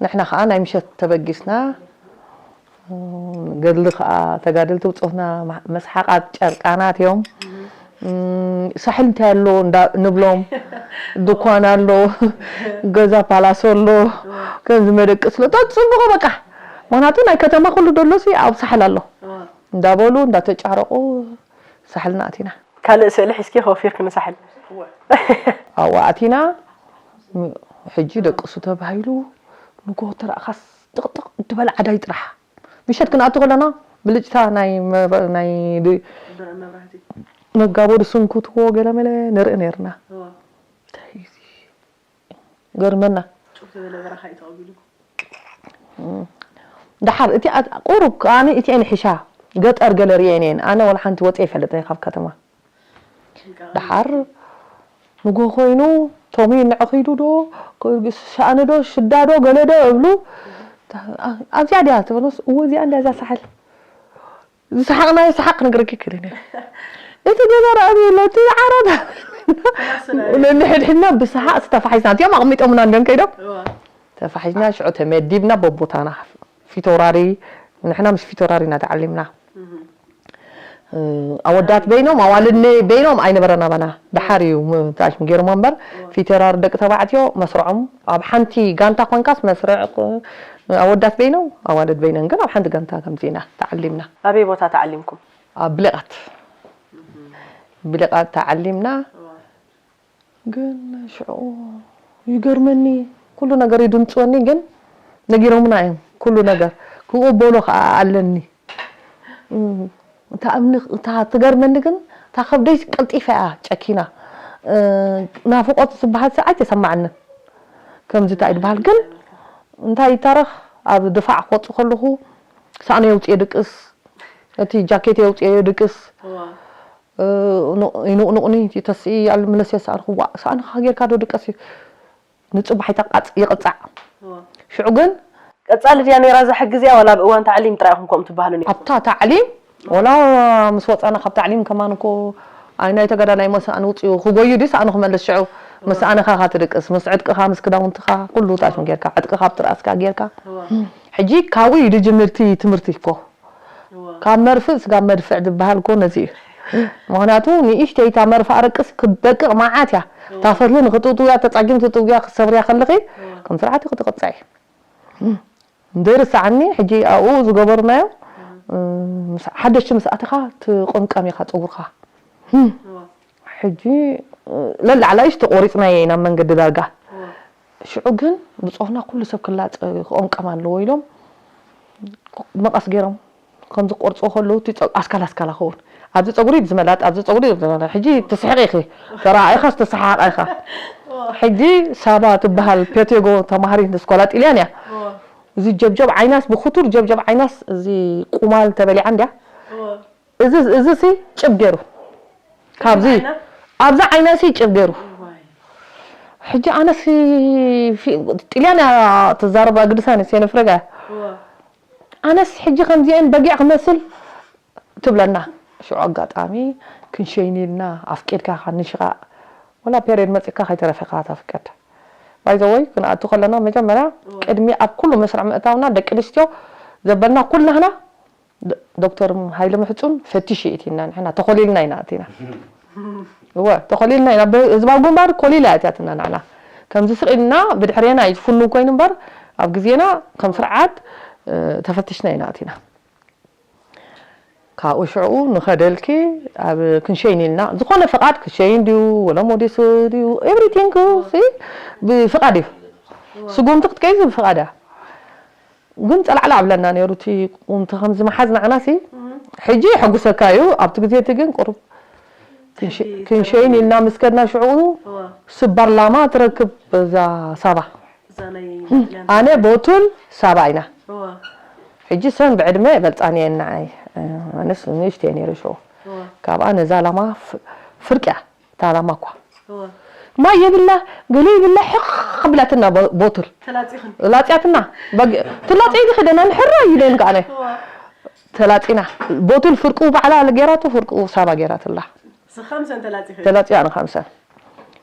ንሕና ከዓ ናይ ምሸት ተበጊስና ገድሊ ከዓ ተጋደልቲ ብፆትና መስሓቃት ጨርቃናት እዮም ሳሕል እንታይ ኣሎ ንብሎም ድኳን ኣሎ ገዛ ፓላሶ ኣሎ ከምዚ መደቀሲ ኣሎ ተፅቡቑ በቃ ምክንያቱ ናይ ከተማ ኩሉ ደሎሲ ኣብ ሳሕል ኣሎ እንዳበሉ እንዳተጫረቑ ሳሕልና ኣቲና ካልእ ስእሊ ሒዝኪ ከወፊርኪ ንሳሕል ኣብኡ ኣቲና ሕጂ ደቅሱ ተባሂሉ ንጎ ተረእኻስ ጥቕጥቕ ድበል ዓዳይ ጥራሕ ምሸት ክንኣቱ ከለና ብልጭታ ናይ ናይ መጋቦ ድስንኩትዎ ገለመለ ንርኢ ነርና ገርመና ደሓር እቲ ቁሩብ ኣነ እቲኤን ሒሻ ገጠር ገለ ርእየን እየን ኣነ ወላ ሓንቲ ወፅየ ይፈልጥ ካብ ከተማ ደሓር ንጎ ኮይኑ ቶሚ ንዕኺዱ ዶ ሰኣነ ዶ ሽዳ ዶ ገለ ዶ እብሉ ኣብዚኣ ድያ ትበሎስ እወ እዚኣ እንዳ እዛ ሳሕል ዝሰሓቕናዮ ሰሓቕ ክነግረኪ ክልን እየ እቲ ገዛ ረኣቢ የለ እቲ ዓራት ነንሕድሕድና ብሰሓቕ ዝተፋሒዝና እዚኦም ኣቕሚጦምና እንዲዮም ከይዶም ተፋሒዝና ሽዑ ተመዲብና በቦታና ፊተውራሪ ንሕና ምስ ፊተውራሪ ኢና ተዓሊምና ኣወዳት በይኖም ኣዋልድ በይኖም ኣይነበረን ኣባና ደሓር እዩ ታሽም ገይሮሞ እምበር ፊተራር ደቂ ተባዕትዮ መስርዖም ኣብ ሓንቲ ጋንታ ኮንካስ መስርዕ ኣወዳት በይኖም ኣዋልድ በይነን ግን ኣብ ሓንቲ ጋንታ ከምዚ ኢና ተዓሊምና ኣበይ ቦታ ተዓሊምኩም ኣብ ብሌቓት ብሌቓት ተዓሊምና ግን ሽዑ ይገርመኒ ኩሉ ነገር ይድምፅወኒ ግን ነጊሮምና እዮም ኩሉ ነገር ክቕበሎ ከዓ ኣለኒ እታ እምኒ እታ ትገርመኒ ግን እታ ከብደይ ቀልጢፋ እያ ጨኪና ናፍቆት ዝበሃል ሰዓት የሰማዓንን ከምዚ እንታይ ዝበሃል ግን እንታይ ይታረኽ ኣብ ድፋዕ ክወፅእ ከለኹ ሳእነ የውፅኤ ድቅስ እቲ ጃኬት የውፅኤ ድቅስ ይንቕንቑኒ ተስኢ ኣሉ ምለስ የሰኣልኩ ዋእ ሰኣንኻ ጌርካ ዶ ድቀስ እዩ ንፅባሕ ይተቃፅ ይቕፃዕ ሽዑ ግን ቀፃሊ ድያ ነይራ እዛ ሕጊ እዚኣ ዋላ ኣብ እዋን ታዕሊም ጥራይ ኢኹም ከምኡ ትበሃሉ ነይርኩም ኣብታ ታዕሊም ወላ ምስ ወፃና ካብ ታዕሊም ከማን እኮ ኣይ ናይ ተጋዳላይ መሳእን ውፅኡ ክጎዩ ድዩ ሰኣኑ ክመልስ ሽዑ መሳእንኻ ካትድቅስ ምስ ዕጥቅኻ ምስ ክዳውንትኻ ኩሉ ታሽም ጌርካ ዕጥቅኻ ኣብቲ ርኣስካ ጌርካ ሕጂ ካብኡ እዩ ድጅምርቲ ትምህርቲ እኮ ካብ መርፍእ ስጋብ መድፍዕ ዝበሃል እኮ ነዚ እዩ። ምኽንያቱ ንእሽተይ እታ መርፍእ ኣረቅስ ክትደቅቕ መዓት እያ። እታ ፈትሊ ንክትእትውያ ተፃጊም ትጥውያ ክትሰብርያ ከለኺ ከም ስርዓት እዩ ክትቕፃዒ። ዘይርሳዓኒ ሕጂ ኣብኡ ዝገበርናዮ ሓደሽቲ ምስ ኣተኻ ትቕምቀም ኢኻ ፀጉርኻ። ሕጂ ለላዕላይሽ ተቖሪፅናዮ ኢና መንገዲ ዳርጋ። ሽዑ ግን ብጾትና ኩሉ ሰብ ክላጸ ክቕምቀም ኣለዎ ኢሎም መቐስ ገይሮም ከም ዝቆርጽዎ ከለዉ እቲ ጸ- ኣስካል ኣስካል ኣኸውን ኣብዚ ጸጉሪ ዝመላጥ ኣብዚ ጸጉሪ ሕጂ ትስሕቂ ኢኺ ተረኣኢኻስ ትሰሓሓቕ ኢኻ ሕጂ ሳባ ትበሃል ፔቴጎ ተማሃሪት ንስኮላ ጢልያን እያ እዚ ጀብጀብ ዓይናስ ብክቱር ጀብጀብ ዓይናስ እዚ ቁማል ተበሊዓ እንድያ እዚ እዚ ሲ ጭብ ገይሩ ካብዚ ኣብዚ ዓይና ሲ ጭብ ገይሩ ሕጂ ኣነስ ጥልያን ትዛረብ ኣግድሳ ነ ሴነፍረጋ ኣነስ ሕጂ ከምዚአን በጊዕ ክመስል ትብለና ሽዑ ኣጋጣሚ ክንሸይኒልና ኣፍቂድካ ካንሽኻ ወላ ፔሬድ መፂካ ከይተረፈካ ታፍቀድ ባይዘወይ ክንኣቱ ከለና መጀመርያ ቅድሚ ኣብ ኩሉ መስርዕ ምእታውና ደቂ ኣንስትዮ ዘበልና ኩላህና ዶክተር ሃይለ ምሕፁን ፈቲሽ እቲና ንሕና ተኮሊልና ኢና እቲና እወ ተኮሊልና ኢና ህዝባዊ ግንባር ኮሊላ እቲያትና ንሕና ከምዚ ስቕ ኢልና ብድሕሬና እዩ ዝፍኑ ኮይኑ እምበር ኣብ ግዜና ከም ስርዓት ተፈቲሽና ኢና እቲና ካብኡ ሽዕኡ ንኸደልኪ ኣብ ክንሸይን ኢልና፣ ዝኾነ ፍቓድ ክሸይን ድዩ ወላ ሞዴስ ድዩ፣ ኤቭሪቲንግ ሲ ብፍቓድ እዩ። ስጉምቲ ክትከይዝ ብፍቓድ እያ። ግን ጸላዕላ ኣብለና ነይሩ እቲ ቁምቲ ከምዚ መሓዝ ንዓና ሲ። ሕጂ የሐጉሰካ እዩ፣ ኣብቲ ግዜ እቲ ግን ቁሩብ ክንሸ- ክንሸይን ኢልና ምስ ከድና ሽዕኡ እዋ። ስብ ባርላማ ትረክብ እዛ ሳባ። እዛ ናይ ኣነ ቦቱል ሳባ ኢና። እዋ። ሕጂ ሰን ብዕድመ ይበልጻኒ እየን ንዓይ። ኣነስ ንእሽተይ ነይረ ሽዑ። እዋ። ካብኣ ነዛ ላማ ፍ- ፍርቅያ እታ ላማ እኳ እዋ። ማይ የብላ፣ ገለ ይብላ፣ ሕኽ ብላትና ቦ- ቦቱል ተላጺኽን። ላጽያትና። በግ- ትላጽይ ዲኺ ደና ንሕራ ኢለን ከኣነ። እዋ። ተላጺና። ቦቱል ፍርቁ ባዕላ ገይራቶ፣ ፍርቁ ሳባ ገይራትላ። ዝኸምሰን ተላጺኽን። ተላጺያ ንኸምሰን።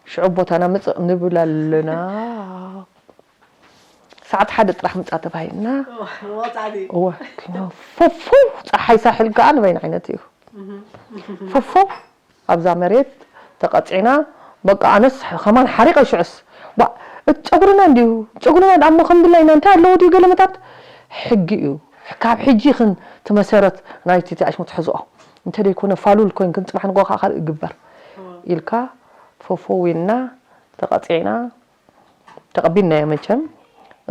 ሽዑ ቦታና ምጽእ ንብል ኣለና። ሰዓት ሓደ ጥራሕ ምጻ ተባሂልና። እዋ፣ ወጻዕቲ። እወ፣ ኪኖ ፉፉ፣ ጸሓይ ሳሕል ከኣ ንበይን ዓይነት እዩ። ፉፉ ኣብዛ መሬት ተቐጺዕና። በቃ ኣነስ ከማን ሓሪቐ ሽዑስ። ዋ፣ እቲ ጨጉርና እንድዩ፣ ጨጉርና ደኣ እሞ ከም ድላይና እንታይ ኣለዎ ድዩ ገለ መታት? ሕጊ እዩ። ካብ ሕጂ ኽን ትመሰረት ናይቲ ተኣሽሙ ትሕዝኦ። እንተ ደይኮነ ፋሉል ኮይንክን ጽባሕ ንግሆ ከኣ ካልእ ይግበር። ኢልካ ፎፎው ኢልና ተቐጺዕና። ተቐቢልናዮ መቸም።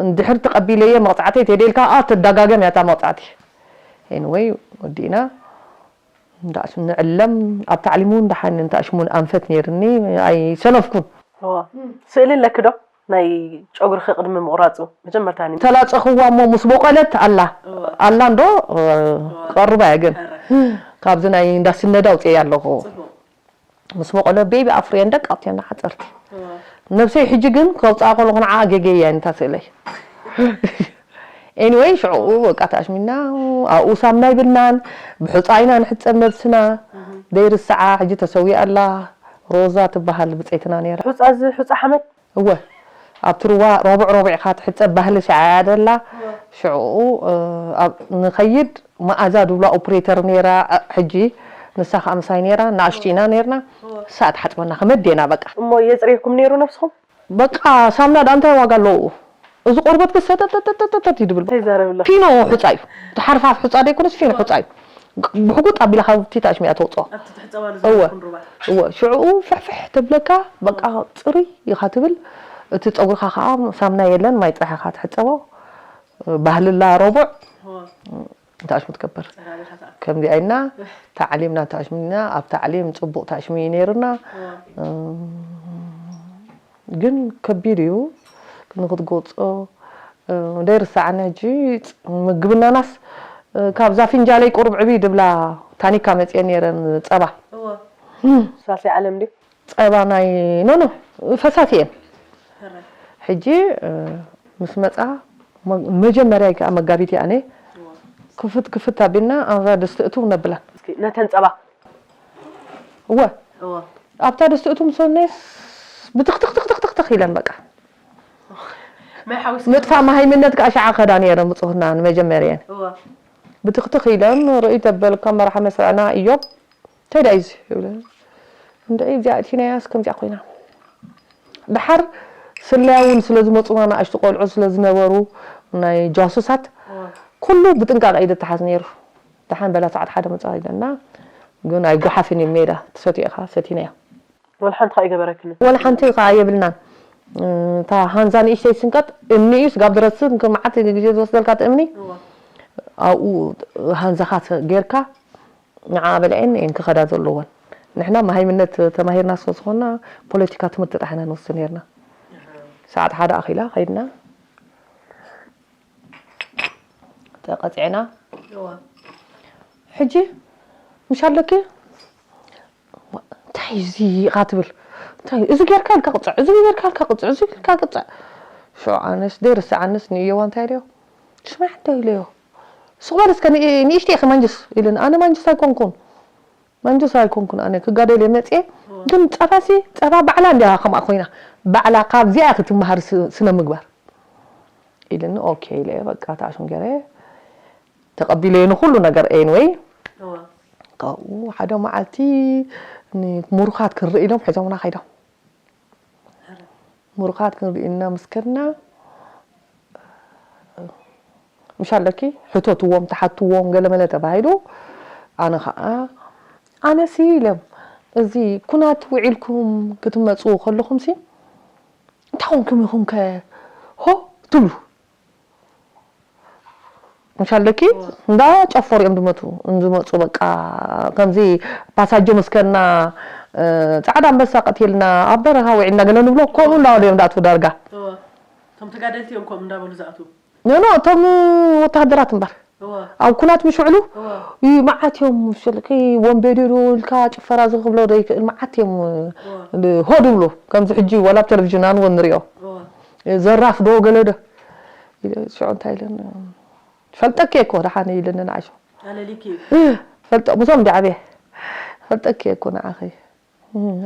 እንድሕር ተቐቢለዮ መቕጻዕተይ ተደልካ፣ ኣ፣ ትደጋገም እያ እታ መቕጻዕቲ። ኤኒወይ፣ ወዲእና። እንዳእሱ ንዕለም፣ ኣብ ታዕሊም እውን ደሓን እንተ ኣሽሙን ኣንፈት ነይርኒ፣ ኣይሰነፍኩን። እዋ። ስእሊ ኣለኪ ዶ? ናይ ጨጉርኺ ቅድሚ ምቑራጹ፣ መጀመርታ ኒ- ተላጸኽዋ እሞ ምስ ቦቐለት ኣላ። እዋ። ኣላ እንዶ፣ እ፣ እዋ። ቀርባ እያ ግን። ኣረ። ካብዚ ናይ እንዳስነዳ ኣውፅኤያ ኣለኹ። ጽቡቕ። ምስ በቆለ ቤቢ ኣፍርየን ደቂ ኣውፅየና ሓፀርቲ። እዋ። ነብሰይ ሕጂ ግን ከውፅኣ ከለኹ ንዓ ጌጌ እያ እታ ስእለይ። ኤኒወይ ሽዕኡ በቃ ተኣሽሚና ኣብኡ ሳምና ይብልናን ብሑፃ ኢና ንሕፀብ ነብስና። ዘይርስዓ ሕጂ ተሰዊኣ ኣላ ሮዛ ትበሃል ብፀይትና ነይራ። ሑፃ እዚ ሑፃ ሓመድ እወ ኣብቲ ሩባ ሮብዕ ሮብዕ ኢኻ ትሕፀብ ባህሊ ሽዓ ደላ። ሽዕኡ እ፣ ኣብ ንኸይድ መኣዛ ድብላ ኦፕሬተር ነይራ። እ፣ ሕጂ ንሳ ከዓ ምሳይ ነይራ። ንኣሽቱ ኢና ነይርና። እሳ ትሓፅበና ከመዴና በቃ። እሞ የፅርየኩም ነይሩ ነብስኹም? በቃ ሳምና ደኣ እንታይ ዋጋ ኣለዎ? እዚ ቆርበት ክሰተተተተተተት ይድብል በቃ። እንታይ ይዛረብ ኣሎ? ፊኖ ሑፃ እዩ። እቲ ሓርፋፍ ሑፃ ደይኮነስ ፊኖ ሑፃ እዩ። ብሕጉጥ ኣቢላ ካብቲ ታሽሚያ ተውፅኦ። ኣብቲ ትሕፀባሉ እወ። ዝነበርኩም ሩባ? እወ ሽዕኡ ፍሕፍሕ ተብለካ በቃ ፅሩይ ኢኻ ትብል። እቲ ፀጉርኻ ከዓ ሳምና የለን ማይ ጥራሕ ኢኻ ትሕፀቦ። ባህልላ ረቡዕ እወ። ታሽሙ ትገብር። ፀራሪኻ ተኣ- ከምዚኣ ኢልና ታዕሊምና ታሽሚና ኣብ ታዕሊም ፅቡቕ ታሽሚ ነይሩና። እወ። ግን ከቢድ እዩ ንክትገልፆ። ዘይርሳዓኒ ሕጂ ምግብናናስ ካብዛ ፍንጃለይ ቁሩብ ዕብይ ድብላ ታኒካ መፅኤ ነይረን ፀባ። እወ። ሳልሳይ ዓለም ድዩ? ፀባ ናይ ኖኖ ፈሳሲ እየን። ሕጂ ምስ መፃ መጀመርያ ከዓ መጋቢት እያ ኣነ ክፍት ክፍት ኣቢልና ኣብዛ ድስቲ እትው ነብላ። እስኪ ነተን ፀባ እወ እወ። ኣብታ ድስቲ እቱ ምስ ወነስ ብትኽትኽትኽትኽትኽ ኢለን በቃ። ማይ ሓዊስካ? ምጥፋእ መሃይምነት ከዓ ሸዓ ከዳ ነይረ ምፅኹና ንመጀመርየን። እወ። ብትኽትኽ ኢለን ርእይ ተበልካ መርሓ መስርዕና እዮብ እንታይ ደኣ እዩ እዚ ይብለ። እንደ እዚኣ እቲናያስ ከምዚኣ ኮይና። ደሓር ስለያ እውን ስለ ዝመፁና ንኣሽቱ ቆልዑ ስለ ዝነበሩ ናይ ጃሱሳት እወ። ኩሉ ብጥንቃቐ እዩ ዝተሓዝ ነይሩ። ደሓን በላ ሰዓት ሓደ መጻ ኢለና ግን ኣይጓሓፍን እዩ ሜዳ ትሰትዮ ኢኻ ሰቲናዮ። ወላ ሓንቲ ኸኣ ኣይገበረክን። ወላ ሓንቲ ኸኣ የብልናን። እታ ሃንዛ ንእሽተይ ስንቀጥ እምኒ እዩ ስጋብ ድረስ ክንከ መዓት ግዜ ዝወስደልካ እቲ እምኒ እዋ። ኣብኡ ሃንዛኻ ተ- ጌርካ ንዓ በልዐን እየን ክኸዳ ዘለወን። ንሕና መሃይምነት ተማሂርና ስለ ዝኾንና ፖለቲካ ትምህርቲ ጥራሕ ኢና ንወስድ ነርና። ሰዓት ሓደ ኣኺላ ኸይድና ተቐጺዕና። እዋ። ሕጂ ምሽ ኣለኪ እንታይ እዚ ኢኻ ትብል እንታይ እዚ ጌርካ ኢልካ ቅፅዕ እዚ ጌርካ ኢልካ ቅፅዕ እዚ ጌርካ ቅፅዕ ሽዑ ኣነስ ደይርስዓንስ ንእየዋ እንታይ ኢለዮ ስማዕ እንታይ ኢለዮ ስቕ በል እስከ ንእሽተይ ኢኺ ማንጅስ ኢልን ኣነ ማንጅስ ኣይኮንኩን ማንጅስ ኣይኮንኩን ኣነ ክጋደል እየ መፅየ ግን ፀባሲ ፀባ ባዕላ እንዲያ ከምኣ ኮይና ባዕላ ካብዚኣ ክትመሃር ስነ ምግባር ኢልኒ ኦኬ ኢለ በቃ ተኣሽም ገይረ ተቐቢለዮ ንኹሉ ነገር ኤንወይ እዋ። ካብኡ ሓደ መዓልቲ ምሩኻት ክንርኢ ኢሎም ሒዞምና ከይዶም ምሩኻት ክንርኢ ኢልና ምስ ከድና ምሽ ኣለኪ ሕተትዎም ተሓትዎም ገለመለ ተባሂሉ ኣነ ኸዓ ኣነሲ ኢሎም እዚ ኩናት ውዒልኩም ክትመፁ ከለኹምሲ እንታይ ኮንኩም ኢኹም ከ ሆ ትብሉ ምሻለኪ እንዳ ጨፈሩ እዮም ዝመቱ ዝመፁ በቃ ከምዚ ፓሳጆ መስከና ፃዕዳ ኣንበሳ ቀቲልና ኣብ በረኻ ውዒልና ገለ ንብሎ ከምኡ እንዳበሉ እዮም ዳኣትዉ ዳርጋ እቶም ተጋደልቲ እዮም ከምኡ እንዳበሉ ዝኣትዉ ኖ ኖ እቶም ወታሃደራት እምበር ኣብ ኩናት ምሽ ውዕሉ መዓት እዮም ሽልኪ ወንበዴ ዶ ኢልካ ጭፈራ እዚ ክብሎ ዘይክእል መዓት እዮም ሆ ድብሉ ከምዚ ሕጂ ዋላ ኣብ ቴሌቪዥን ኣንወ ንሪኦ ዘራፍ ዶ ገለ ዶ ሽዑ እንታይ ኢለን ፈልጠኪ እኮ ደሓን ኢለን ንዓሾ ኣለሊኪ ፈልጠ ምስኦም ዳዕቤ ፈልጠኪ እኮ ንዓኺ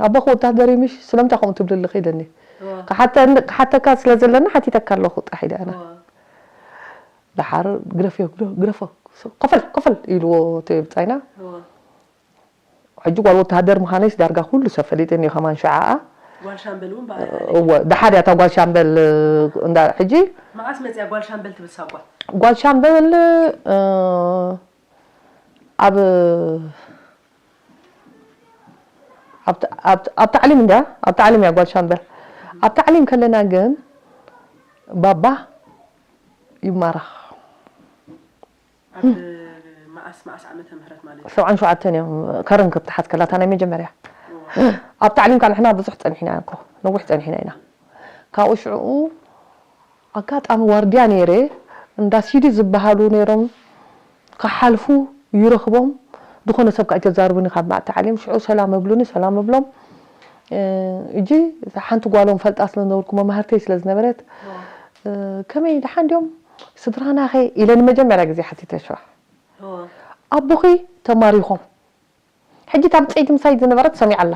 ኣቦኺ ወታደር እዩ ምሽ ስለምንታይ ከምኡ ትብሊ ኣለኺ ኢለኒ ክሓተካ ስለ ዘለና ሓቲተካ ኣለኹ ጥራሕ ኢለ ኣነ ደሓር ግረፍዮ ግረፎ ኮፈል ኮፈል ኢልዎ እቲ ብጻይና ሕጂ ጓል ወተሃደር ምዃነይስ ዳርጋ ኩሉ ሰብ ፈሊጥኒ እዩ ከማን ሽዓኣ እወ ደሓር እያ እታ ጓል ሻምበል እንዳ ሕጂ መዓስ መፅያ ጓል ሻምበል ትብል ሳጓ ጓል ሻምበል ኣብ ኣብ ታዕሊም እንድያ ኣብ ታዕሊም እያ ጓል ሻምበል ኣብ ታዕሊም ከለና ግን ባባ ይማረኽ ኣብ መዓስ መዓስ ዓመተ ምህረት ማለት እዩ? ሰብዓን ሸውዓተን እዮም ከረን ክብትሓት ከላታ ናይ መጀመርያ ኣብ ታዕሊም ካልሕና ብዙሕ ፀኒሕና እኮ ነዊሕ ፀኒሕና ኢና ካብኡ ሽዕኡ ኣጋጣሚ ዋርድያ ነይረ እንዳ ሲዲ ዝበሃሉ ነይሮም ክሓልፉ ይረኽቦም ዝኾነ ሰብ ከዓ ኣይተዛርቡኒ ካብ ማእቲ ዓሊም ሽዑ ሰላም እብሉኒ ሰላም እብሎም እጂ ሓንቲ ጓሎም ፈልጣ ስለዝነበርኩ መማህርተይ ስለዝነበረት ከመይ ደሓን ድዮም ስድራናኸ ኢለ ንመጀመርያ ግዜ ሓቲተ ሽዋ ኣቦኺ ተማሪኾም ሕጂ እታ ብፀይቲ ምሳይ ዝነበረት ሰሚዓ ኣላ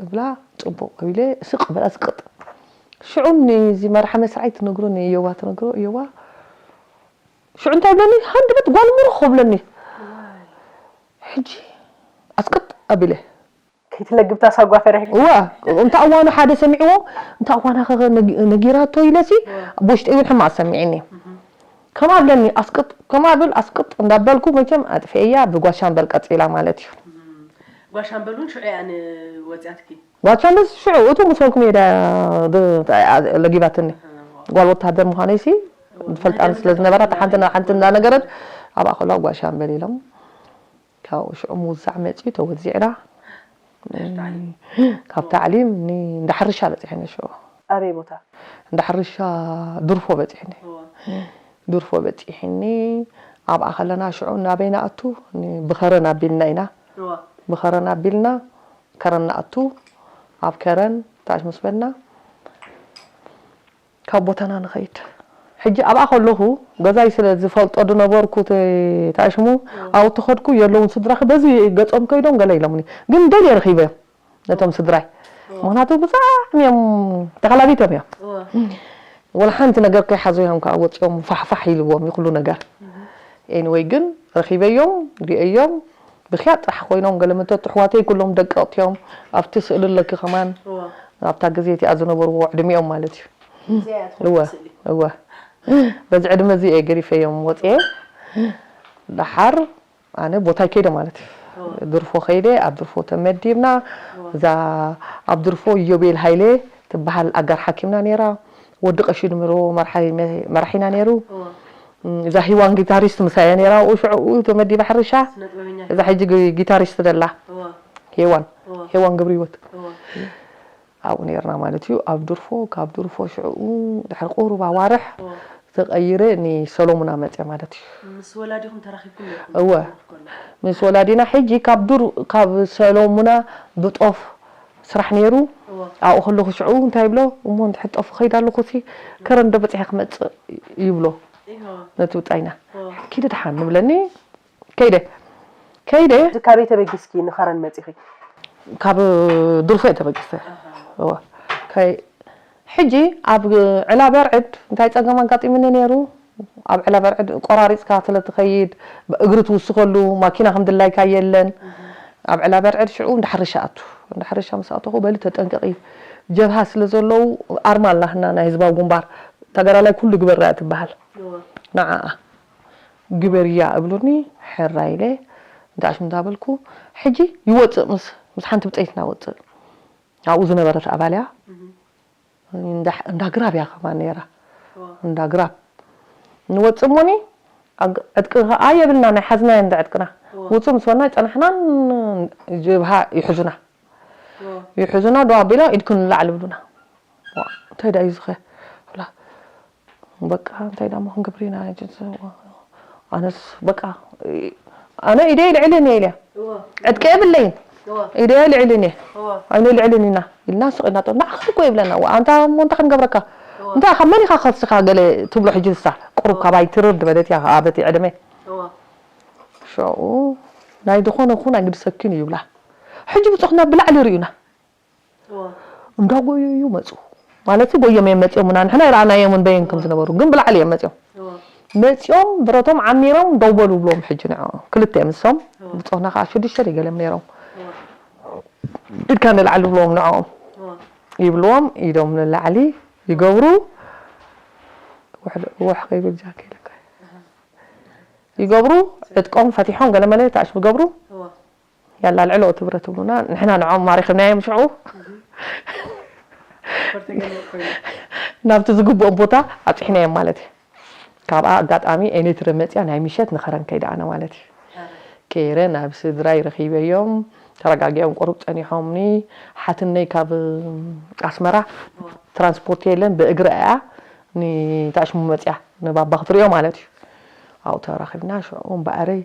እብላ ፅቡቕ ኢለ ስቕ በላ ስቅጥ ሽዑ ንዚ መርሓ መስርዓይ ትነግሮ ንእየዋ ትነግሮ እየዋ ሽዑ እንታይ ብለኒ ሃንደበት ጓል ምሩኽ ብለኒ ሕጂ ኣስቅጥ ኣቢለ ከይትለግብ ታሳጓ ፈሪሕ እዋ እንተ እዋኑ ሓደ ሰሚዕዎ እንተ እዋና ነጊራቶ ኢለሲ ብውሽጢ እውን ሕማቕ ሰሚዕኒ ከምኣ ብለኒ ኣስቅጥ ከምኣ ብል ኣስቅጥ እንዳበልኩ መቸም ኣጥፍኤያ ብጓሻምበል ቀፂላ ማለት እዩ ጓሻምበል እውን ሽዑ እያ ወፂኣትኪ ጓሻምበል ሽዑ እቱ ምስ ኮንኩ ሜዳ ለጊባትኒ ጓል ወታደር ምዃነይ ሲ ዝፈልጣኒ ስለ ዝነበራ ሓንቲ ናብ ሓንቲ እንዳነገረት ኣብኣ ከለዋ ጓሻምበል ኢሎም ካብኡ ሽዑ ምውዛዕ መፅዩ ተወዚዕና ካብ ታዕሊም እንዳ ሕርሻ በፂሐኒ ሽዑ ኣበይ ቦታ እንዳ ሕርሻ ድርፎ በፂሐኒ ድርፎ በፂሐኒ ኣብኣ ከለና ሽዑ ናበይ ንኣቱ ብኸረን ኣቢልና ኢና ብኸረን ኣቢልና ከረን ንኣቱ ኣብ ከረን ታሽ ምስ በልና ካብ ቦታና ንኸይድ ሕጂ ኣብኣ ከለኹ ገዛይ ስለ ዝፈልጦ ዝነበርኩ ታሽሙ ኣብኡ ተኸድኩ የለውን ስድራኺ በዚ ገፆም ከይዶም ገለ ኢሎምኒ ግን ደልየ ረኺበ ነቶም ስድራይ ምክንያቱ ብጣዕሚ እዮም ተኸላቢቶም እዮም ወላ ሓንቲ ነገር ከይሓዙ እዮም ከዓ ወፂኦም ፋሕፋሕ ኢልዎም ይኩሉ ነገር ኤኒወይ ግን ረኺበዮም ሪአዮም ብክያት ጥራሕ ኮይኖም ገለ መተቱ ኣሕዋተይ ኩሎም ደቀቕቲ እዮም ኣብቲ ስእሊ ኣለኪ ከማን ኣብታ ግዜ እቲኣ ዝነበርዎ ዕድሚኦም ማለት እዩ እወ እወ በዚ ዕድመ እዚ እየ ገዲፈዮም ወፅየ ደሓር ኣነ ቦታይ ከይደ ማለት እዩ ድርፎ ከይደ ኣብ ድርፎ ተመዲብና እዛ ኣብ ድርፎ ዮቤል ሃይለ ትበሃል ኣጋር ሓኪምና ነይራ ወዲ ቀሺ ድምሮ መራሒና ነይሩ እዛ ሂዋን ጊታሪስት ምሳያ ነይራ ኣብኡ ሽዕኡ ተመዲባ ሕርሻ እዛ ሕጂ ጊታሪስት ደላ ሄዋን ሄዋን ግብሪ ህይወት ኣብኡ ነይርና ማለት እዩ ኣብ ድርፎ ካብ ድርፎ ሽዕኡ ድሕሪ ቁሩብ ኣዋርሕ ተቐይረ ንሰሎሙና መፅያ ማለት እዩ ምስ ወላዲኹም ተራኺብኩም እወ ምስ ወላዲና ሕጂ ካብ ዱር ካብ ሰሎሙና ብጦፍ ስራሕ ነይሩ ኣብኡ ከለኹ ሽዑ እንታይ ይብሎ እሞ እንድሕር ጠፉ ከይድ ኣለኹ ሲ ከረን ዶ በፂሐ ክመፅእ ይብሎ ነቲ ብፃይና ኪዲ ድሓን ንብለኒ ከይደ ከይደ ካበይ ተበጊስኪ ንኸረን መፂኺ ካብ ድርፎ እየ ተበጊሰ ሕጂ ኣብ ዕላብ ኣርዕድ እንታይ ፀገም ኣጋጢሙኒ ነይሩ ኣብ ዕላብ ኣርዕድ ቆራሪፅካ ስለትኸይድ እግሪ ትውስኸሉ ማኪና ከምድላይካ የለን ኣብ ዕላብ ኣርዕድ ሽዑ እንዳሕርሻ ኣቱ እንዳሕርሻ ምስ ኣተኹ በሊ ተጠንቀቂ ጀብሃ ስለ ዘለዉ ኣርማ ኣላህና ናይ ህዝባዊ ግንባር ተጋዳላይ ኩሉ ግበራ ትበሃል ንዓኣ ግበርያ እብሉኒ። ሕራይ ኢለ እንዳ ኣሽም እንዳበልኩ፣ ሕጂ ይወፅእ ምስ ምስ ሓንቲ ብፀይትና ወፅእ። ኣብኡ ዝነበረት ኣባልያ እንዳ እንዳ ግራብ እያ ከማን ነይራ። እንዳ ግራብ ንወፅእ እሞኒ፣ ኣግ- ዕጥቂ ኸዓ የብልና፣ ናይ ሓዝናዮ እንዳ ዕጥቅና። ውፁ ምስ በልና ፀናሕናን ጀብሃ ይሕዙና። ይሕዙና፣ ደው ኣቢሎም ኢድክን ንላዕሊ ይብሉና። ዋ፣ እንታይ ደኣ እዩ ዝኸ ብላ። በቃ እንታይ ደኣ እሞ ክንገብር ኢና? ኣነስ በቃ ኣነ ኢደይ ልዕልን እየ ኢለያ። ዕጥቂ የብለይን። ኢደይ ልዕልን እየ። ኣይነ ልዕልን ኢና ኢልና ስቕ ኢና ጠ ንዓኻ እኮ ይብለና። ዋ፣ ኣንታ እሞ እንታይ ክንገብረካ? እንታይ ካብ መን ኢኻ ከስኻ ገለ ትብሎ። ሕጂ ንሳ ቁሩብ ካባይ ትርር ዝበለት እያ፣ ኣበቲ ዕድመ። ሽዑ ናይ ዝኾነ ኹን ኣይግድሰኪን እዩ ይብላ። ሕጂ ብፁኽና ብላዕሊ ርእዩና። እንዳጎየዩ መፁ። ማለት ጎዮም እዮም መፂኦምና፣ ንሕና ኣይረኣናዮምን በየን ከም ዝነበሩ፣ ግን ብላዕሊ እዮም መፂኦም። መፂኦም ብረቶም ዓሚሮም ደው በሉ ብሎም። ሕጂ ንዕኦም ክልተ እዮም ንሶም፣ ብፆና ከዓ ሽዱሽተ ድዩ ገለም ነይሮም። ኢድካ ንላዕሊ ብሎም ንዕኦም። ይብልዎም፣ ኢዶም ንላዕሊ ይገብሩ። ውሕ ውሕ ከይብል ጃክ ኢለካ። ይገብሩ፣ ዕጥቆም ፈቲሖም ገለመለ ታሽ ይገብሩ። ያላ ልዕሎ እቲ ብረት ይብሉና፣ ንሕና ንዕኦም ማሪኽናዮም ሽዑ። ናብቲ ዝግብኦም ቦታ ኣብፂሕናዮም ማለት እዩ። ካብኣ ኣጋጣሚ ኤሌትሪ መፅያ ናይ ምሸት ንኸረን ከይደ ኣነ ማለት እዩ። ከይረ ናብ ስድራይ ረኺበዮም፣ ተረጋጊኦም ቁሩብ ፀኒሖምኒ። ሓትነይ ካብ ኣስመራ ትራንስፖርት የለን፣ ብእግሪ እያ ንታሽሙ መፅያ ንባባ ክትሪኦ ማለት እዩ። ኣብኡ ተራኺብና፣ ሽዑ እምበኣረይ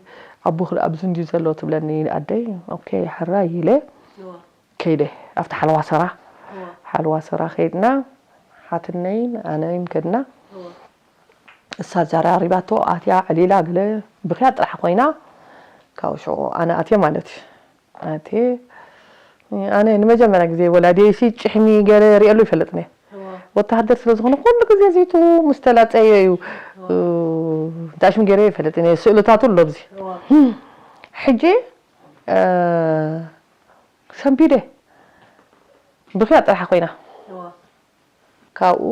ኣቦኺ ኣብዚ እንድዩ ዘሎ ትብለኒ ኣደይ። ኦኬ ሕራይ ኢለ ከይደ ኣብቲ ሓለዋ ሰራ። ሓለዋ ሰራ ከይድና ሓትነይን ኣነይን ከድና። እሳ ዘራሪባቶ ኣትያ ዕሊላ ገለ ብኽያ ጥራሕ ኮይና፣ ካብ ሽዑ ኣነ ኣትየ ማለት እዩ። ኣትየ ኣነ ንመጀመርያ ግዜ ወላዲየይሲ ጭሕሚ ገለ ርእየሉ ይፈልጥን እየ። ወተሃደር ስለ ዝኾነ ኩሉ ግዜ እዚቱ ምስ ተላፀየ እዩ። እንታይ ሽም ገይረ ይፈልጥን እየ። ስእልታቱ ኣሎ ኣብዚ። ሕጂ ሰንቢደ ብኽያ ጥራሕ ኮይና። ካብኡ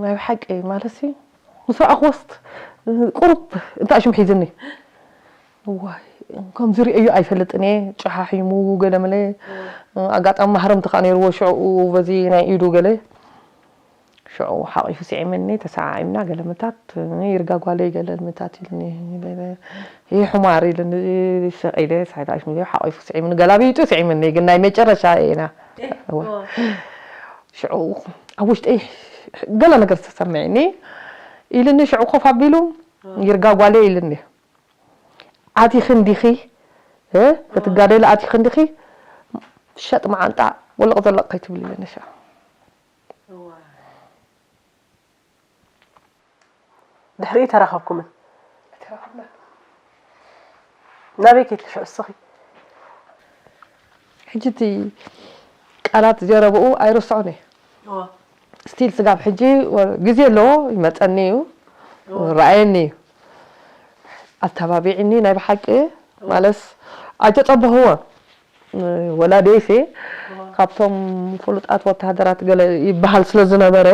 ናይ ብሓቂ ማለትሲ ምስ ረኣኽዎስ ቁሩብ እንታይ ሽም ሒዝኒ። ዋይ ከምዚ ርእዮ ኣይፈልጥን እየ። ጨሓሒሙ ገለመለ። ኣጋጣሚ ማህረምቲ ከዓ ነይርዎ ሽዕኡ በዚ ናይ ኢዱ ገለ። ሽዑ ሓቒፉ ስዒመኒ፣ ተሰዓዒምና ገለመታት። ይርጋ ጓለይ ገለመታት ኢልኒ። ይህ ሑማር ኢልኒ። ስቕ ኢለ ሳይዳ ሽሙ ሓቒፉ ስዒምኒ፣ ገላቢጡ ስዒምኒ፣ ግን ናይ መጨረሻ ኢና። ሽዑ ኣብ ውሽጠይ ገለ ነገር ዝተሰምዐኒ ኢልኒ። ሽዑ ኮፍ ኣቢሉ ይርጋ ጓለይ ኢልኒ። ኣቲኺ እንዲኺ፣ እ፣ ክትጋደሊ ኣቲኺ እንዲኺ፣ ሸጥ መዓንጣ ወለቕ ዘለቕ ከይትብሊ ኢለኒ ሽዑ። ድሕሪኡ ተራኸብኩምን? ናበይ ከይድኪ ሽዑ እስኺ? ሕጂ እቲ ቃላት ዘረብኡ ኣይርስዖን እየ። ስቲል ስጋብ ሕጂ ወ-፣ ግዜ ኣለዎ፣ ይመጸኒ እዩ፣ ይረኣየኒ እዩ። ኣተባቢዕኒ ናይ ብሓቂ ማለት ኣይተጸበኽዎ። ወላዲየይሲ ካብቶም ፍሉጣት ወተሃደራት ገለ ይበሃል ስለ ዝነበረ፣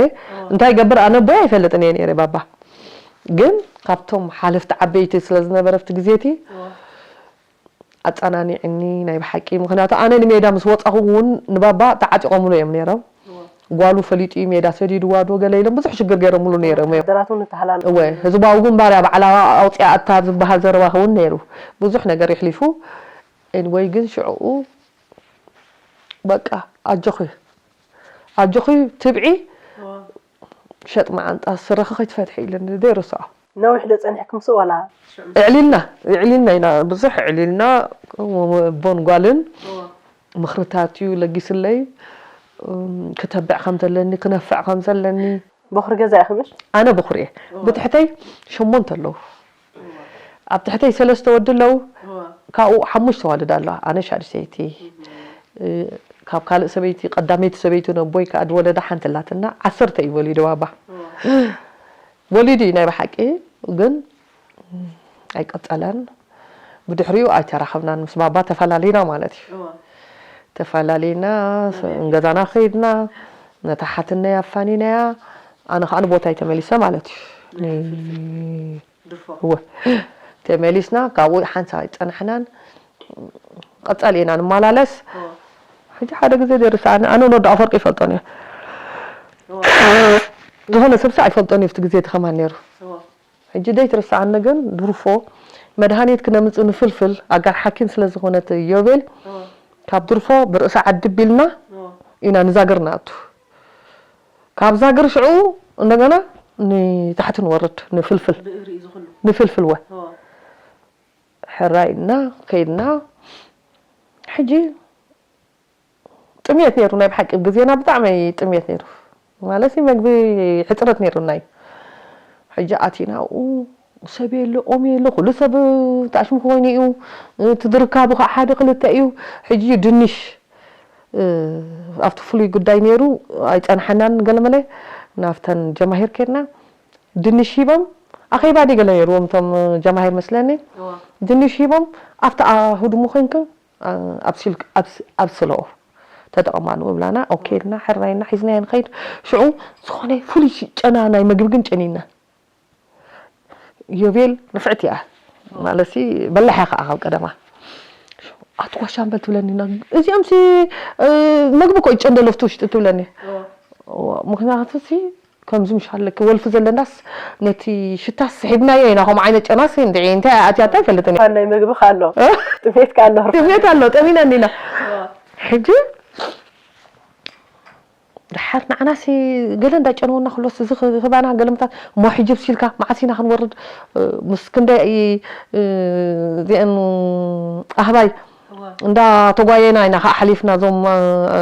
እንታይ ይገብር ኣነ ኣቦይ ኣይፈልጥን እየ ነይረ ባባ። ግን ካብቶም ሓለፍቲ ዓበይቲ ስለ ዝነበረ ኣብቲ ግዜ እቲ ኣጸናኒዕኒ ናይ ብሓቂ። ምኽንያቱ ኣነ ንሜዳ ምስ ወጻኹ እውን ንባባ ተዓጢቖምሉ እዮም ነይሮም። ጓሉ ፈሊጡ እዩ ሜዳ ሰዲድዋ ዶ ገለ ኢሎም ብዙሕ ሽግር ገይሮምሉ ነይሮም እዮም። ወተሃደራት እውን ተሃላሉ። እወ፣ ህዝባዊ ግንባር እያ ባዕላ ኣውፂኣታ ዝበሃል ዘረባ እውን ነይሩ። ብዙሕ ነገር የሕሊፉ። ኤኒወይ ግን ሽዕኡ በቃ ኣጆኺ፣ ኣጆኺ ትብዒ፣ ሸጥ መዓንጣ ስረኺ ከይትፈትሒ ኢለኒ ዘይርስዖ። ነዊሕ ዶ ጸኒሕኩም ምስኡ ዋላ ሽዑ? እዕሊልና፣ እዕሊልና ኢና፣ ብዙሕ እዕሊልና፣ ቦን ጓልን ምኽርታት እዩ ለጊስለይ። እም፣ ክተብዕ ከም ዘለኒ፣ ክነፍዕ ከም ዘለኒ። በኹሪ ገዛ ኢኺ ምሽ? ኣነ በኹሪ እየ። ብትሕተይ ሸሞንተ ኣለዉ። ኣብ ትሕተይ ሰለስተ ወዲ ኣለዉ። ካብኡ ሓሙሽተ ዋልድ ኣለዋ። ኣነ ሻድሰይቲ። እ፣ ካብ ካልእ ሰበይቲ፣ ቀዳመይቲ ሰበይቱ ነቦይ ከኣ ዝወለዳ ሓንቲ ኣላትና፣ ዓሰርተ እዩ ወሊዱ ባባ። ወሊዱ እዩ ናይ ብሓቂ፣ ግን ኣይቀጸለን። ብድሕሪኡ ኣይተራኸብናን፣ ምስ ባባ ተፈላለዩና ማለት እዩ። ተፈላለዩና፣ ስ-፣ ገዛና ከይድና፣ ነታ ሓትነይ ኣፋኒናያ፣ ኣነ ከኣ ንቦታይ ተመሊሰ ማለት እዩ። ን-፣ ድርፎ። እወ። ተመሊስና ካብኡ ሓንሳብ ኣይጸናሕናን። ቀጻሊ ኢና ንመላለስ። ሕጂ ሓደ ግዜ ዘይርስዓኒ፣ ኣነ ንወዲ ኣፈወርቂ ይፈልጦን እየ። ዝኾነ ሰብሲ ኣይፈልጦን እዩ፣ ኣብቲ ግዜ እቲ ከማን ነይሩ። ሕጂ ደይትርስዓኒ ግን ድርፎ መድሃኒት ክነምጽእ ንፍልፍል ኣጋር ሓኪም ስለ ዝኾነት ዮቤል፣ ካብ ድርፎ ብርእሲ ዓዲ ቢልና ኢና ንዛግር ንኣቱ። ካብ ዛግር ሽዑ እንደገና ንታሕቲ ንወርድ፣ ንፍልፍል። ብእግሪ እዩ ዝኹሉ። ንፍልፍል ወ። እወ። ሕራይ ኢልና ከይድና። ሕጂ ጥምየት ነይሩ፣ ናይ ብሓቂ ግዜና ብጣዕሚ ጥምየት ነይሩ። ማለት መግቢ ሕፅረት ነይሩና እዩ። ሕጂ ኣቲና ኣብኡ ሰብ የለ፣ ኦም የለ፣ ኩሉ ሰብ ታሽሙ ኮይኑ እዩ። እቲ ዝርካቡ ከዓ ሓደ ክልተ እዩ። ሕጂ ድንሽ፣ እ፣ ኣብቲ ፍሉይ ጉዳይ ነይሩ፣ ኣይጸንሐናን። ገለመለ ናብተን ጀማሂር ከድና ድንሽ ሂቦም፣ ኣኼባ ድዩ ገለ ነይርዎም እቶም ጀማሂር መስለኒ። እዋ። ድንሽ ሂቦም፣ ኣብቲ ኣ-፣ ህድሙ ኮይንክን፣ ኣ-፣ ኣብሲል-፣ ኣብስ-፣ ኣብስለኦ ተጠቐማሉ ብላና። ኦኬ ኢልና፣ ሕራይና ሒዝናዮ ንኸይድ። ሽዑ ዝኾነ ፍሉይ ጨና ናይ መግቢ ግን ጨኒና። ዮቤል ንፍዕቲ እያ። ማለትሲ በላሕ እያ ከዓ ካብ ቀደማ። ኣቲ ጓሻ እምበል ትብለኒ እና፣ እዚኦምሲ፣ እ፣ መግቢ እኮ ይጨንደሎ ኣብቲ ውሽጢ ትብለኒ። እዋ። እዋ፣ ምኽንያቱ ሲ ከምዚ ምሽ ኣለኪ ወልፊ ዘለናስ ነቲ ሽታስ ስሒብናዮ ኢና፣ ከምኡ ዓይነት ጨናስ እንድዒ እንታይ ኣትያታ ኣይፈልጥን እየ። ናይ መግቢ ኣሎ። እ? ጥሜት ኣሎ። ጥሜት ኣሎ፣ ጠሚና እኒና። እዋ። ሕጂ ደሓር ንዓናሲ ገለ እንዳጨነወና ክሎስ እዚ ክህባና ገለምታት እሞ ሕጂ ብሲልካ መዓስ ኢና ክንወርድ? እ፣ ምስ ክንደይ፣ እ፣ እዚአን ኣህባይ እዋ። እንዳ ተጓየና ኢና ከዓ ሓሊፍና። እዞም፣ እ፣ እ፣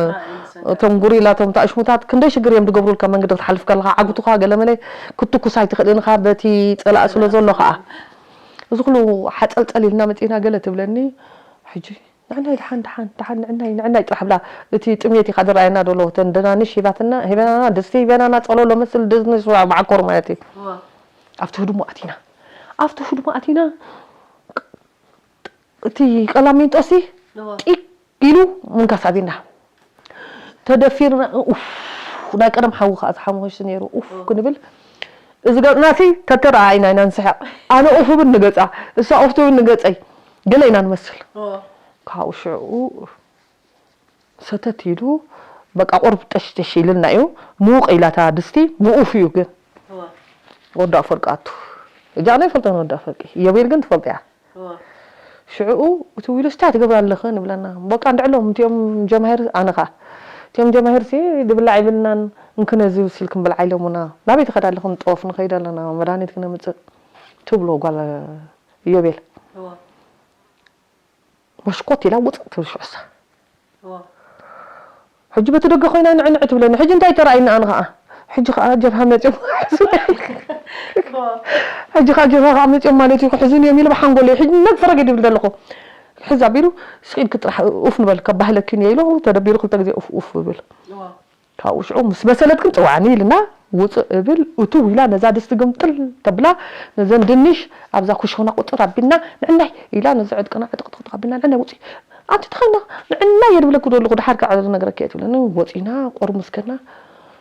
እቶም ጉሪላ፣ እቶም ታእሽሙታት ክንደይ ሽግር እዮም ዝገብሩልካ መንገዲ ክትሓልፍ ከለኻ። ዓጉቱኻ ገለመለ ክትትኩስ ኣይትኽእልን ኢኻ በቲ ጸላእ ስለ ዘሎ ከዓ። እዚ ኩሉ ሓጸልጸል ኢልና መጺና ገለ ትብለኒ። ሕጂ ንዕናይ ደሓን፣ ደሓን፣ ደሓን፣ ንዕናይ፣ ንዕናይ ጥራሕ ብላ። እቲ ጥሜት ኢኻ ዝረኣየና ዘሎ። እተን ደናንሽ ሂባትና፣ ሂበናና፣ ድስቲ ሂበናና፣ ጸሎሎ መስል ድንሽ መዓኮር ማለት እዩ። እዋ። ኣብቲ ህድሞ ኣቲና። ኣብቲ ህድሞ ኣቲና፣ እቲ ቀላሚንጦሲ እዋ። ጢቅ ኢሉ ምንካስ ኣቢና። ተደፊርና፣ ኡፍ፣ ናይ ቀደም ሓዊ ከዓ ዝሓመኸሽ ነይሩ። ኡፍ እዋ። ክንብል፣ እዚ ገጽናሲ ተተረኣኢና ኢና ንስሕቕ። ኣነ ኡፍ እብል ንገጻ፣ እሳ ኡፍ ትብል ንገጸይ። ገለ ኢና ንመስል። እዋ። ካብኡ ሽዑ ሰተት ኢሉ፣ በቃ ቁሩብ ጠሽጠሽ ኢሉልና እዩ። ምውቕ ኢላ እታ ድስቲ፣ ምኡፍ እዩ ግን። እዋ። ወዲ ኣፈወርቂ ኣቱ። እጃ ኣነ ይፈልጦ ንወዲ ኣፈወርቂ። ኢዮቤል ግን ትፈልጦ እያ። እዋ። ሽዕኡ እቲ ዊሉስ እንታይ ትገብራ ኣለኽን ይብለና። በቃ እንድዕሎም እቲኦም ጀማሂር ኣነ ኸኣ። እቲኦም ጀማሂር ሲ ድብላዕ ይብልናን እንክነ ዝብስ ኢልክን ብልዓ ኢሎምና። ናበይ ትኸዳ ኣለኽን? ጦፍ ንኸይድ ኣለና፣ መድሃኒት ክነምጽእ ትብሎ ጓል ኢዮቤል። እዋ። መሽኮት ኢላ ውጽእ ትብል ሽዑሳ። እዋ። ሕጂ በቲ ደገ ኮይና ንዕንዕ ትብለኒ። ሕጂ እንታይ ተራእይና ኣነ ኸኣ? ሕጂ ኸኣ ጀብሃ መጺኦም ክሕዙኒ። እዋ። ሕጂ ኸኣ ጀብሃ ኸኣ መጺኦም ማለት እዩ ክሕዙኒ እዮም ኢለ ብሓንጎለይ። ሕጂ ነግ ፈረግ ድብል ዘለኹ። ሕዚ ኣቢሉ ስቕ ኢልኪ ጥራሕ ኡፍ ንበል ከባህለኪ እየ ኢሉ ተደቢሩ ክልተ ግዜ ኡፍ ኡፍ ይብል። እዋ። ካብኡ ሽዑ ምስ በሰለት ግን ጽዋዕኒ ኢልና ውጽእ እብል እትው ኢላ ነዛ ድስቲ ግምጥል ተብላ ነዘን ድንሽ ኣብዛ ኩሽና ቁጥር ኣቢልና ንዕናይ ኢላ ነዚ ዕጥቅና ዕጥቅጥቅጥቅ ኣቢልና ንዕናይ ውጽእ ኣንቲ ተኸና ንዕናይ የድብለኪ ዶ ኣለኹ ደሓር ከዓ ዝነግረኪ እየ ትብለኒ። ወጺና ቆር ምስከና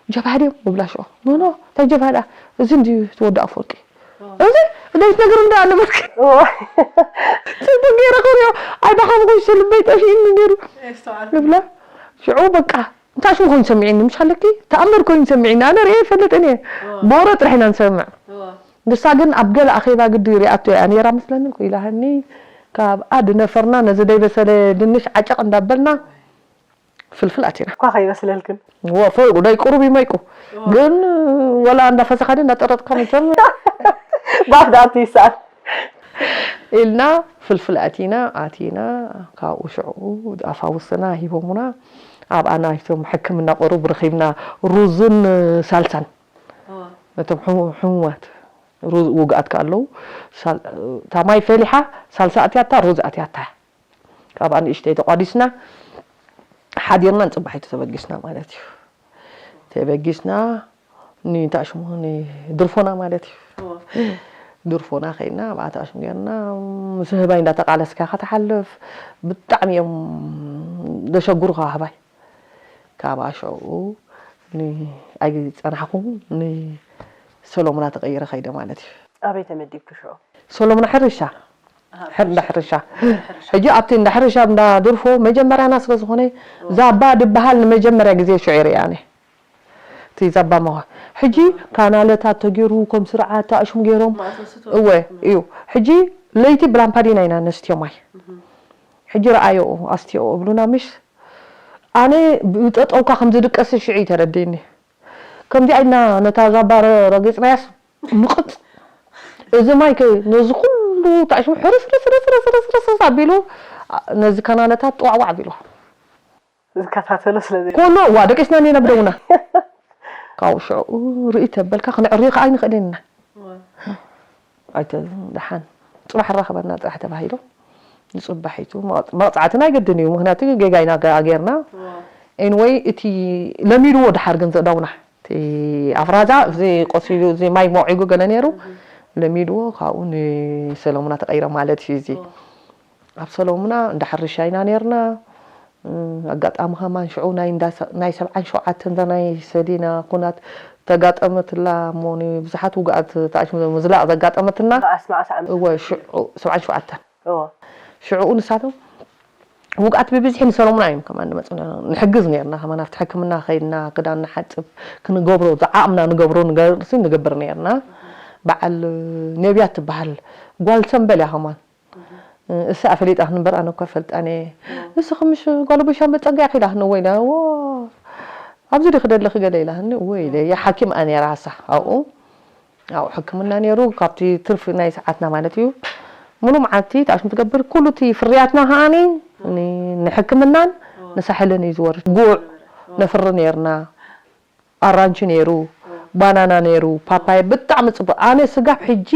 ጀብሃ ድዮም ይብላ ሽዑ ኖ ኖ እንታይ ጀብሃ ደኣ እዚ እንድዩ ትወዲ ኣፈወርቂ እዚ እንታይ ነገር እንዳ ኣነበርክ እዋ። ጽቡቅ ገይረ ክሪኦ ኣይባኻ ምኾን ሽልበይ ጠፊእኒ ነይሩ የስተውዓል። ይብላ ሽዑ በቃ እንታይ ሽሙ ኮይኑ ሰሚዒኒ ምሽ ኣለኪ ተኣምር ኮይኑ ሰሚዒኒ ኣነ ርኤ ይፈልጥን እየ እዋ። ብወረ ጥራሕ ኢና ንሰምዕ እዋ። ንሳ ግን ኣብ ገለ ኣኼባ ግዲ ሪኣቶ እያ ነይራ መስለኒ ኢላሃኒ ካብኣ ድነፈርና ነዚ ደይበሰለ ድንሽ ዓጨቕ እንዳበልና ፍልፍል ኣቲና እኳ ከይበስለልክን ወ ፈ ጉዳይ ቁሩብ ይመይቁ እዋ። ግን ወላ እንዳፈሰኻ ዲ እንዳጠረጥካ መቸም ባፍ ደኣ ትይስኣል ኢልና ፍልፍል ኣቲና ኣቲና ካብኡ ሽዑ ኣፋውስና ሂቦሙና ኣብኣ ናይቶም ሕክምና ቁሩብ ረኺብና ሩዝን ሳልሳን እዋ። ነቶም ሕሙ- ሕሙማት ሩዝ ውግኣት ከኣ ኣለዉ ሳል- እታ ማይ ፈሊሓ ሳልሳ ኣትያታ ሩዝ ኣትያታ ካብኣ ንእሽተይ ተቋዲስና ሓዲርና ንፅባሒቱ ተበጊስና ማለት እዩ። ተበጊስና ንታሽሙ ንድርፎና ማለት እዩ። እዎ። ድርፎና ከይድና ኣብኣ ታሽሙ ጌርና ምስ ህባይ እንዳተቃለስካ ከተሓልፍ ብጣዕሚ እዮም ዘሸጉሩኻ ህባይ። ካብኣ ሽዑ ን- ኣይፀናሕኩን ንሰሎሙና ተቀይረ ከይደ ማለት እዩ። ኣበይ ተመዲብኪ ሽዑ? ሰሎሙና ሕርሻ ሕር እንዳ ሕርሻ። ሕጂ ኣብቲ እንዳ ሕርሻ እንዳ ድርፎ መጀመርያና ስለ ዝኾነ ዛባ ድበሃል ንመጀመርያ ግዜ ሽዑ እየ ርእያ ኣነ። እቲ ዛባ መኸ ሕጂ ካናለታት ተገይሩ ከም ስርዓት ኣሽሙ ገይሮም። እወ እዩ። ሕጂ ለይቲ ብላምፓዲና ኢና ነስትዮ ማይ። ሕጂ ረኣዮ ኣስትዮ እብሉና ምሽ ኣነ ብጠጠውካ ከም ዝድቀስ ሽዑ እዩ ተረዲእኒ። ከምዚኣ ኢልና ነታ ዛባ ረ- ረጊጽናያስ ምቕጥ እዚ ማይ ከ ነዚ ኩሉ ታሽሙ ሕርስርስርስርስርስርስ ኣቢሉ ነዚ ካናለታት ጥዋዕዋዕ ኣቢሉ ዝከታተሎ ስለ ዘይ ኮሎ ዋ ደቂስና ኔና ብደውና ካብኡ ሽዑ ርኢ ተበልካ ክነዕርዮ ከዓ ኣይንኽእልን ኢና ኣይተ ደሓን ፅባሕ ራኸበና ጥራሕ ተባሂሉ ንፅባሒቱ መቕፃዕትና ኣይገድን እዩ ምክንያቱ ጌጋ ኢና ጌርና ኤንወይ እቲ ለሚድዎ ድሓር ግን ዘእዳውና እቲ ኣፍራዛ እዚ ቆሲሉ እዚ ማይ መውዒጉ ገለ ነይሩ ለሚድዎ ካብኡ ንሰለሙና ተቀይረ ማለት እዩ እዚ ኣብ ሰለሙና እንዳ ሕርሻ ኢና ነርና ኣጋጣሚ ከማን ሽዑ ናይ እንዳ ናይ ሰብዓን ሸውዓተን እዛ ናይ ሰሊና ኩናት ተጋጠመትላ እሞ ንብዙሓት ውግኣት ተኣሽሙ ምዝላቕ ዘጋጠመትና እወ ሽዑ ሰብዓን ሸውዓተን ሽዑኡ ንሳቶም ውግኣት ብብዝሒ ንሰለሙና እዮም ከማን ንመፁ ንሕግዝ ነርና ከማን ኣብቲ ሕክምና ከይድና ክዳን ንሓፅብ ክንገብሮ ዝዓቕምና ንገብሮ ንገብር ነርና በዓል ነብያት ትበሃል ጓል ሰንበል እያ ከማን እሳ ኣፈሊጣ ክንበር ኣነ እኮ ፈልጣን እየ ንስኺ ምሽ ጓል ኣቦይ ሻምበል ጸጋ ኢኺ ኢላትኒ እወ ኢላ እዎ ኣብዚ ዲኺ ደለኺ ገለ ኢላትኒ እወ ኢለ እየ ሓኪም እያ ነይራ እሳ ኣብኡ ኣብኡ ሕክምና ነይሩ ካብቲ ትርፊ ናይ ሰዓትና ማለት እዩ ሙሉ መዓልቲ ተኣሽሙ ትገብር ኩሉ እቲ ፍርያትና ከዓኒ ንሕክምናን ንሳሕልን እዩ ዝወርድ ጉዕ ነፍሪ ነርና ኣራንቺ ነይሩ፣ ባናና ነይሩ፣ ፓፓየ ብጣዕሚ ፅቡቅ። ኣነ ስጋብ ሕጂ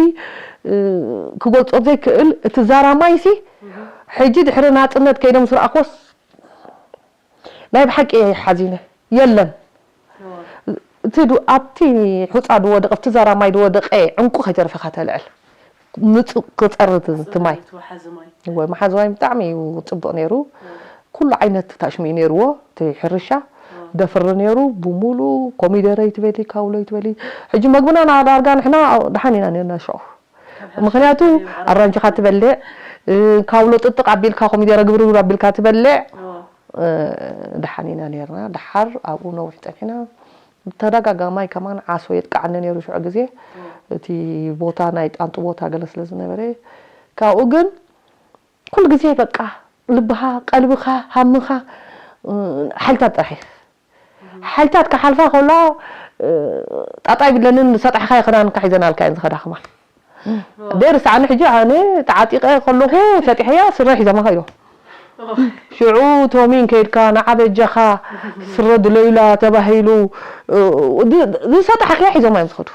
ክገልፆ ዘይክእል እቲ ዛራ ማይሲ ሕጂ ድሕሪ ናፅነት ከይዶም ዝረኣክዎስ ናይ ብሓቂ እየ ሓዚነ። የለን እቲ ኣብቲ ሑፃ ዝወደቀ ኣብቲ ዛራ ማይ ዝወደቀ ዕንቁ ከይተረፈ ኢካ ተልዕል። ምፁእ ክፀርት እቲ ማይ ወይ መሓዚ ማይ ብጣዕሚ እዩ ፅቡቅ ነይሩ ኩሉ ዓይነት ታሽሙ እዩ ነይርዎ እቲ ሕርሻ ደፍሪ ነይሩ ብሙሉ ኮሚደረ ይትበሊ ካውሎ ይትበሊ ሕጂ መግብና ዳርጋ ንሕና ደሓን ኢና ነርና ሽዑ ምክንያቱ ኣራንጂ ካ ትበልዕ ካውሎ ጥጥቅ ኣቢልካ ኮሚደረ ግብርግብር ኣቢልካ ትበልዕ ደሓን ኢና ነርና ደሓር ኣብኡ ነዊሕ ፀኒሕና ብተደጋጋማይ ከማን ዓሶ የጥቅዓኒ ነይሩ ሽዑ ግዜ እቲ ቦታ ናይ ጣንጡ ቦታ ገለ ስለ ዝነበረ ካብኡ ግን ኩሉ ግዜ በቃ ልብኻ ቀልብኻ ሃምኻ ሓይልታት ጥራሕ እዩ ሓይልታት ክሓልፋ ከሎ ጣጣ ይብለንን ዝሰጣሕካዮ ክዳንካ ሒዘናልካ እየን ዝኸዳ ከማን ደርስ ኣነ ሕጂ ኣነ ተዓጢቀ ከለኹ ሰጢሐያ ስረ ሒዞማ ከይዶም ሽዑ ቶሚን ከይድካ ንዓ በጃኻ ስረ ድለዩላ ተባሂሉ ዝሰጣሕካዮ ሒዞማ እዮም ዝኸዱ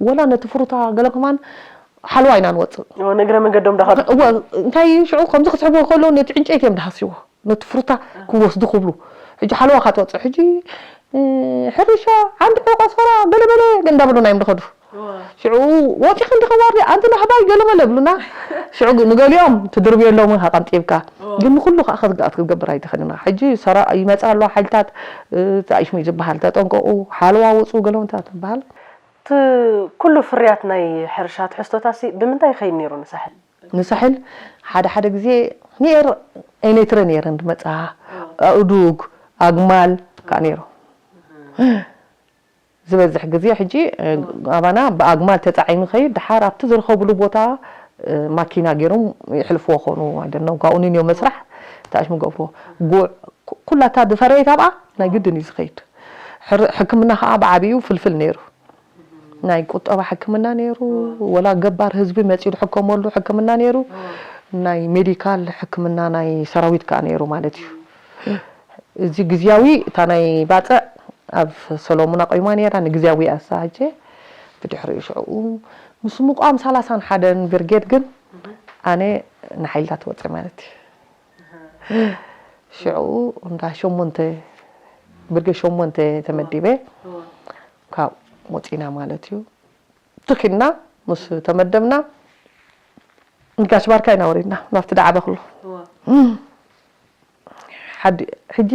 ወላ ነቲ ፍሩታ ገለ ከማን ሓልዋ ኢና ንወፅእ ንእግረ መንገዶም ዳኸዱ እንታይ ሽዑ ከምዚ ክስሕቡ ከሎ ነቲ ዕንጨይቲ እዮም ድሃስዎ ነቲ ፍሩታ ክወስዱ ክብሉ ሕጂ ሓለዋ ካትወፅእ ሕጂ ሕርሻ ዓንዲ ቆስፈራ ገለመለ እንዳበሉና እዮም ዝኸዱ ሽዑ ወፂ ክንዲ ከዋርዲ ኣንቲ ናህባይ ገለመለ ብሉና ሽዑ ንገሊኦም ትድርብየሎም ከቀንጢብካ ግን ንኩሉ ከዓ ከዝግኣት ክትገብር ኣይትኽእልና ሕጂ ሰራ ይመፃ ኣለዋ ሓይልታት ተኣሽሙ ዝበሃል ተጠንቀቁ ሓለዋ ውፁ ገለመታት ዝበሃል እቲ ኩሉ ፍርያት ናይ ሕርሻ ትሕዝቶታሲ ብምንታይ ይኸይድ ነይሩ ንሳሕል? ንሳሕል ሓደ ሓደ ግዜ ነየር ኣይነይትረ ነየረን ድመፅኣ ኣእዱግ፣ ኣግማል ከዓ ነይሩ ዝበዝሕ ግዜ ሕጂ ኣባና ብኣግማል ተፃዒኑ ከይድ ድሓር ኣብቲ ዝረኸብሉ ቦታ ማኪና ገይሮም ይሕልፍዎ ኾኑ ኣይደነው ካብኡ ንንዮ መስራሕ ተኣሽሙ ገብርዎ ጉዕ ኩላታ ዝፈረየት ኣብኣ ናይ ግድን እዩ ዝኸይድ ሕክምና ከዓ ብዓብዩ ፍልፍል ነይሩ ናይ ቁጠባ ሕክምና ነይሩ ወላ ገባር ህዝቢ መፂኡ ዝሕከመሉ ሕክምና ነይሩ ናይ ሜዲካል ሕክምና ናይ ሰራዊት ከዓ ነይሩ ማለት እዩ እዚ ግዝያዊ እታ ናይ ባፅዕ ኣብ ሰሎሙን ኣቆይማ ነይራ ንግዝያዊ ኣሳሃጀ ብድሕሪኡ ሽዕኡ ምስ ምቋም ሰላሳን ሓደን ብርጌድ ግን ኣነ ንሓይልታት ወፀ ማለት እዩ ሽዑ እንዳ ሸሞንተ ብርጌድ ሸሞንተ ተመዲበ ካብ ወፂና ማለት እዩ ትኪና ምስ ተመደብና ንጋሽ ባርካ ኢና ወሪድና ናብቲ ዳዕበ ክሎ ሕጂ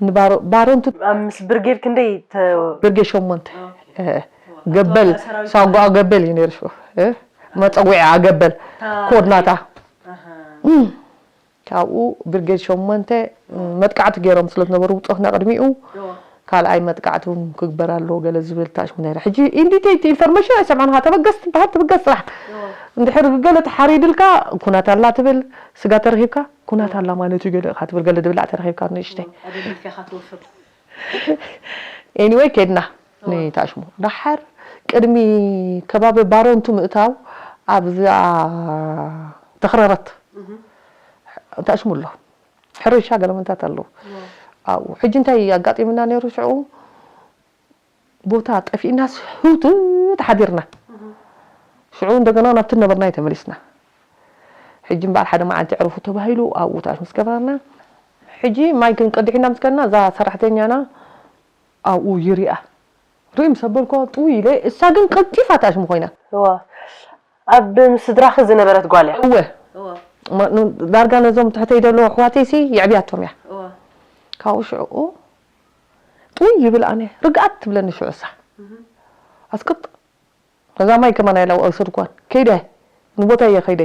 ንባሮንቱ ምስ ብርጌድ ክንደይ ብርጌድ ሸሞንተ ገበል ሳጓ ገበል እዩ ነይሩ መጸዊዒ ኣገበል ኮድናታ ካብኡ ብርጌድ ሸሞንተ መጥቃዕቲ ገይሮም ስለ ዝነበሩ ብጾትና ቅድሚኡ ካልኣይ መጥቃዕቲ እውን ክግበር ኣለዎ ገለ ዝብል ታሽሙ ነይረ። ሕጂ ኢንዲቴት ኢንፎርሜሽን ኣይሰማዕንኻ። ተበገስ ትበሃል ትብገስ ጥራሕ። እንድሕር ገለ ተሓሪድልካ ኩናት ኣላ ትብል፣ ስጋ ተረኺብካ ኩናት ኣላ ማለት እዩ ገለ ኢኻ ትብል፣ ገለ ድብላዕ ተረኺብካ ንእሽተይ። ኣደሊልካ ኢኻ ትወፍር። ኤኒወይ ከድና ንታሽሙ ዳሓር ቅድሚ ከባቢ ባሮንቱ ምእታው ኣብዛ ተኽረረት ታሽሙ ኣሎ ሕርሻ ገለመንታት ኣለዉ ኣብኡ ሕጂ እንታይ ኣጋጢምና ነይሩ ሽዑ ቦታ ጠፊእናስ ህውትት ሓዲርና ሽዑ እንደገና ናብቲ ነበርና ተመሊስና ሕጂ እምበኣር ሓደ መዓልቲ ዕረፉ ተባሂሉ ኣብኡ ታሽሙ ምስ ገበርና ሕጂ ማይ ክንቀድሕ ኢና ምስ ከድና እዛ ሰራሕተኛና ኣብኡ ይሪኣ ርኢ ምስ ኣበልኳ ጥውይ ኢለ እሳ ግን ቀልጢፋ ታሽሙ ኮይና እዋ ኣብ ምስ ስድራኺ ዝነበረት ጓል እያ እወ እዋ ማ- ኑ- ዳርጋ ነዞም ትሕተይ ዘለዉ ኣሕዋተይሲ የዕብያቶም እያ እዋ ካብኡ ሽዕኡ ጥውይ ይብል ኣነ ርግኣት ትብለኒ ሽዑ እሳ ኣስቅጥ ነዛ ማይ ከማን ኣይላ ወሰድኳን ከይደ ንቦታ እየ ከይደ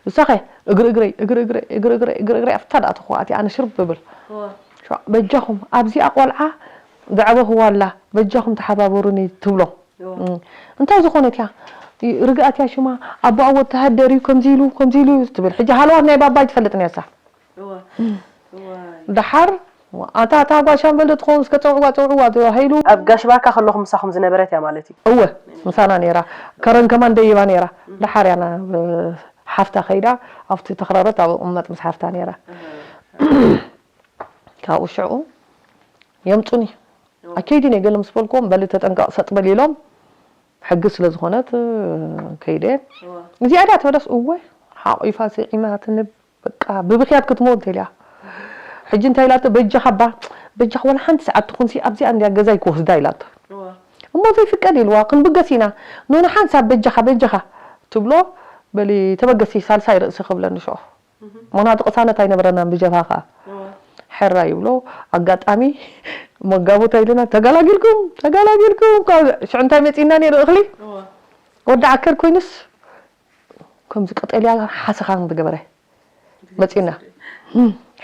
እሳኸ እግሪ እግረይ እግሪ እግረይ እግሪ እግረይ እግሪ እግረይ ኣብታ ደኣ ተኹ ኣቲ ኣነ ሽርብ ብብል እዋ ሸዋ- በጃኹም ኣብዚኣ ቆልዓ ዘዕበኽዋ ኣላ በጃኹም ተሓባበሩኒ ትብሎም እዋ እም፣ እንታይ ዝኾነት እያ ርግኣት እያ ሽማ ኣቦኣ ወተሃደር እዩ ከምዚ ኢሉ ከምዚ ኢሉ እዩ ትብል ሕጂ ሃለዋት ናይ ባባ ኣይትፈልጥን እያ እሳ እዋ እዋ ደሓር ኣታ እታ ጓል ሻምበል ዶ ትኸውን እስከ ፀውዕዋ ፀውዕዋ ተባሂሉ ኣብ ጋሽ ባርካ ከለኹም ምሳኹም ዝነበረት እያ ማለት እዩ እወ ምሳና ነይራ ከረን ከማን ደይባ ነይራ ደሓር እያ ናብ ሓፍታ ከይዳ ኣብቲ ተኽራረት ኣብ እመጥ ምስ ሓፍታ ነይራ ካብኡ ሽዑ የምፁኒ ኣከይዲ ናይ ገለ ምስ በልኩም በሊ ተጠንቀቕ ሰጥ በል ኢሎም ሕጊ ስለ ዝኾነት ከይደ እዚኣ ዳ ትበለስ እወ ሓቂፋ ስዒማ ትንብ በቃ ብብኽያት ክትሞት እንተ ኢልያ ሕጂ እንታይ ኢላቶ በጃኻ ባ በጃኻ ወላ ሓንቲ ሰዓት ትኹንሲ ኣብዚኣ እንድያ ገዛይ ክወስዳ ኢላቶ እሞ ዘይፍቀድ ኢልዋ ክንብገስ ኢና ኖኖ ሓንሳብ በጃኻ በጃኻ ትብሎ በሊ ተበገሲ ሳልሳይ ርእሲ ክብለኒ ሽዑ ምኽንያቱ ቅሳነት ኣይነበረናን ብጀብሃ ከዓ ሕራ ይብሎ ኣጋጣሚ መጋቦ እንታይ ኢሉና ተገላጊልኩም ተገላጊልኩም ሽዑ እንታይ መፂና ነይሩ እኽሊ ወዲ ዓከር ኮይኑስ ከምዚ ቀጠልያ ሓሰኻ ዝገበረ መፂና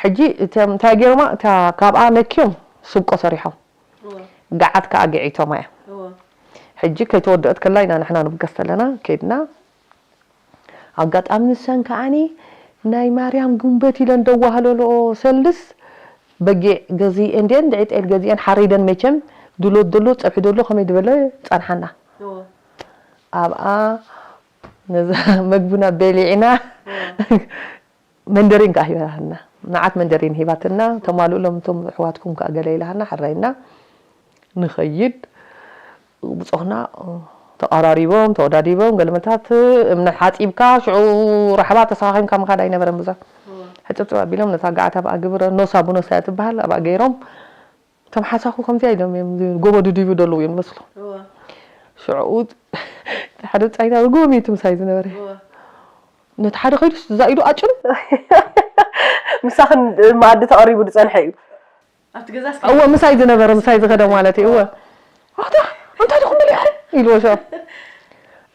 ሕጂ እንታይ ገይሮማ እታ ካብኣ ነኪዮም ስብቆ ሰሪሖም ገዓት ከዓ ግዒቶማ እዮም ሕጂ ከይተወደአት ከላ ኢና ንሕና ንብገስ ተለና ከይድና ኣጋጣሚ ንሰን ከዓኒ ናይ ማርያም ጉንበት ኢለን ደዋህለልኦ ሰልስ በጊዕ ገዚኤን ድየን ድዒ ጤል ገዚኤን ሓሪደን መቸም ድሎት ደሎ ፀብሒ ደሎ ከመይ ዝበለ ፃንሓና ኣብኣ ነዛ መግብና በሊዕና መንደሪን ከዓ ሂባትና መዓት መንደሪን ሂባትና ተማልእሎም እቶም ኣሕዋትኩም ከዓ ገለ ኢላሃና ሕራይና ንኸይድ ብፆኽና ተቐራሪቦም ተወዳዲቦም ገለመታት እምነ ሓፂብካ ሽዑ ራሕባ ተሰኻኺምካ ምኻድ ኣይነበረን ብዙሕ ሕፅብፅብ ኣቢሎም ነታ ገዓት ኣብኣ ግብረ ኖሳ ብኖሳ እያ ትበሃል ኣብኣ ገይሮም እቶም ሓሳኹ ከምዚኣ ኢሎም እዮም ጎቦ ድድቡ ደለዉ እዮም መስሉ ሽዑ ሓደ ፃይና ርጉም እዩ ትምሳይ ዝነበረ ነቲ ሓደ ከይዱ እዛ ኢዱ ኣጭሩ ምሳኽን መኣዲ ተቐሪቡ ዝፀንሐ እዩ ኣብቲ ገዛ እስከ እወ ምሳይ ዝነበረ ምሳይ ዝኸደ ማለት እዩ እወ ኣታ እንታይ ድኹም በሊዕኹም ኢልዎ ሸ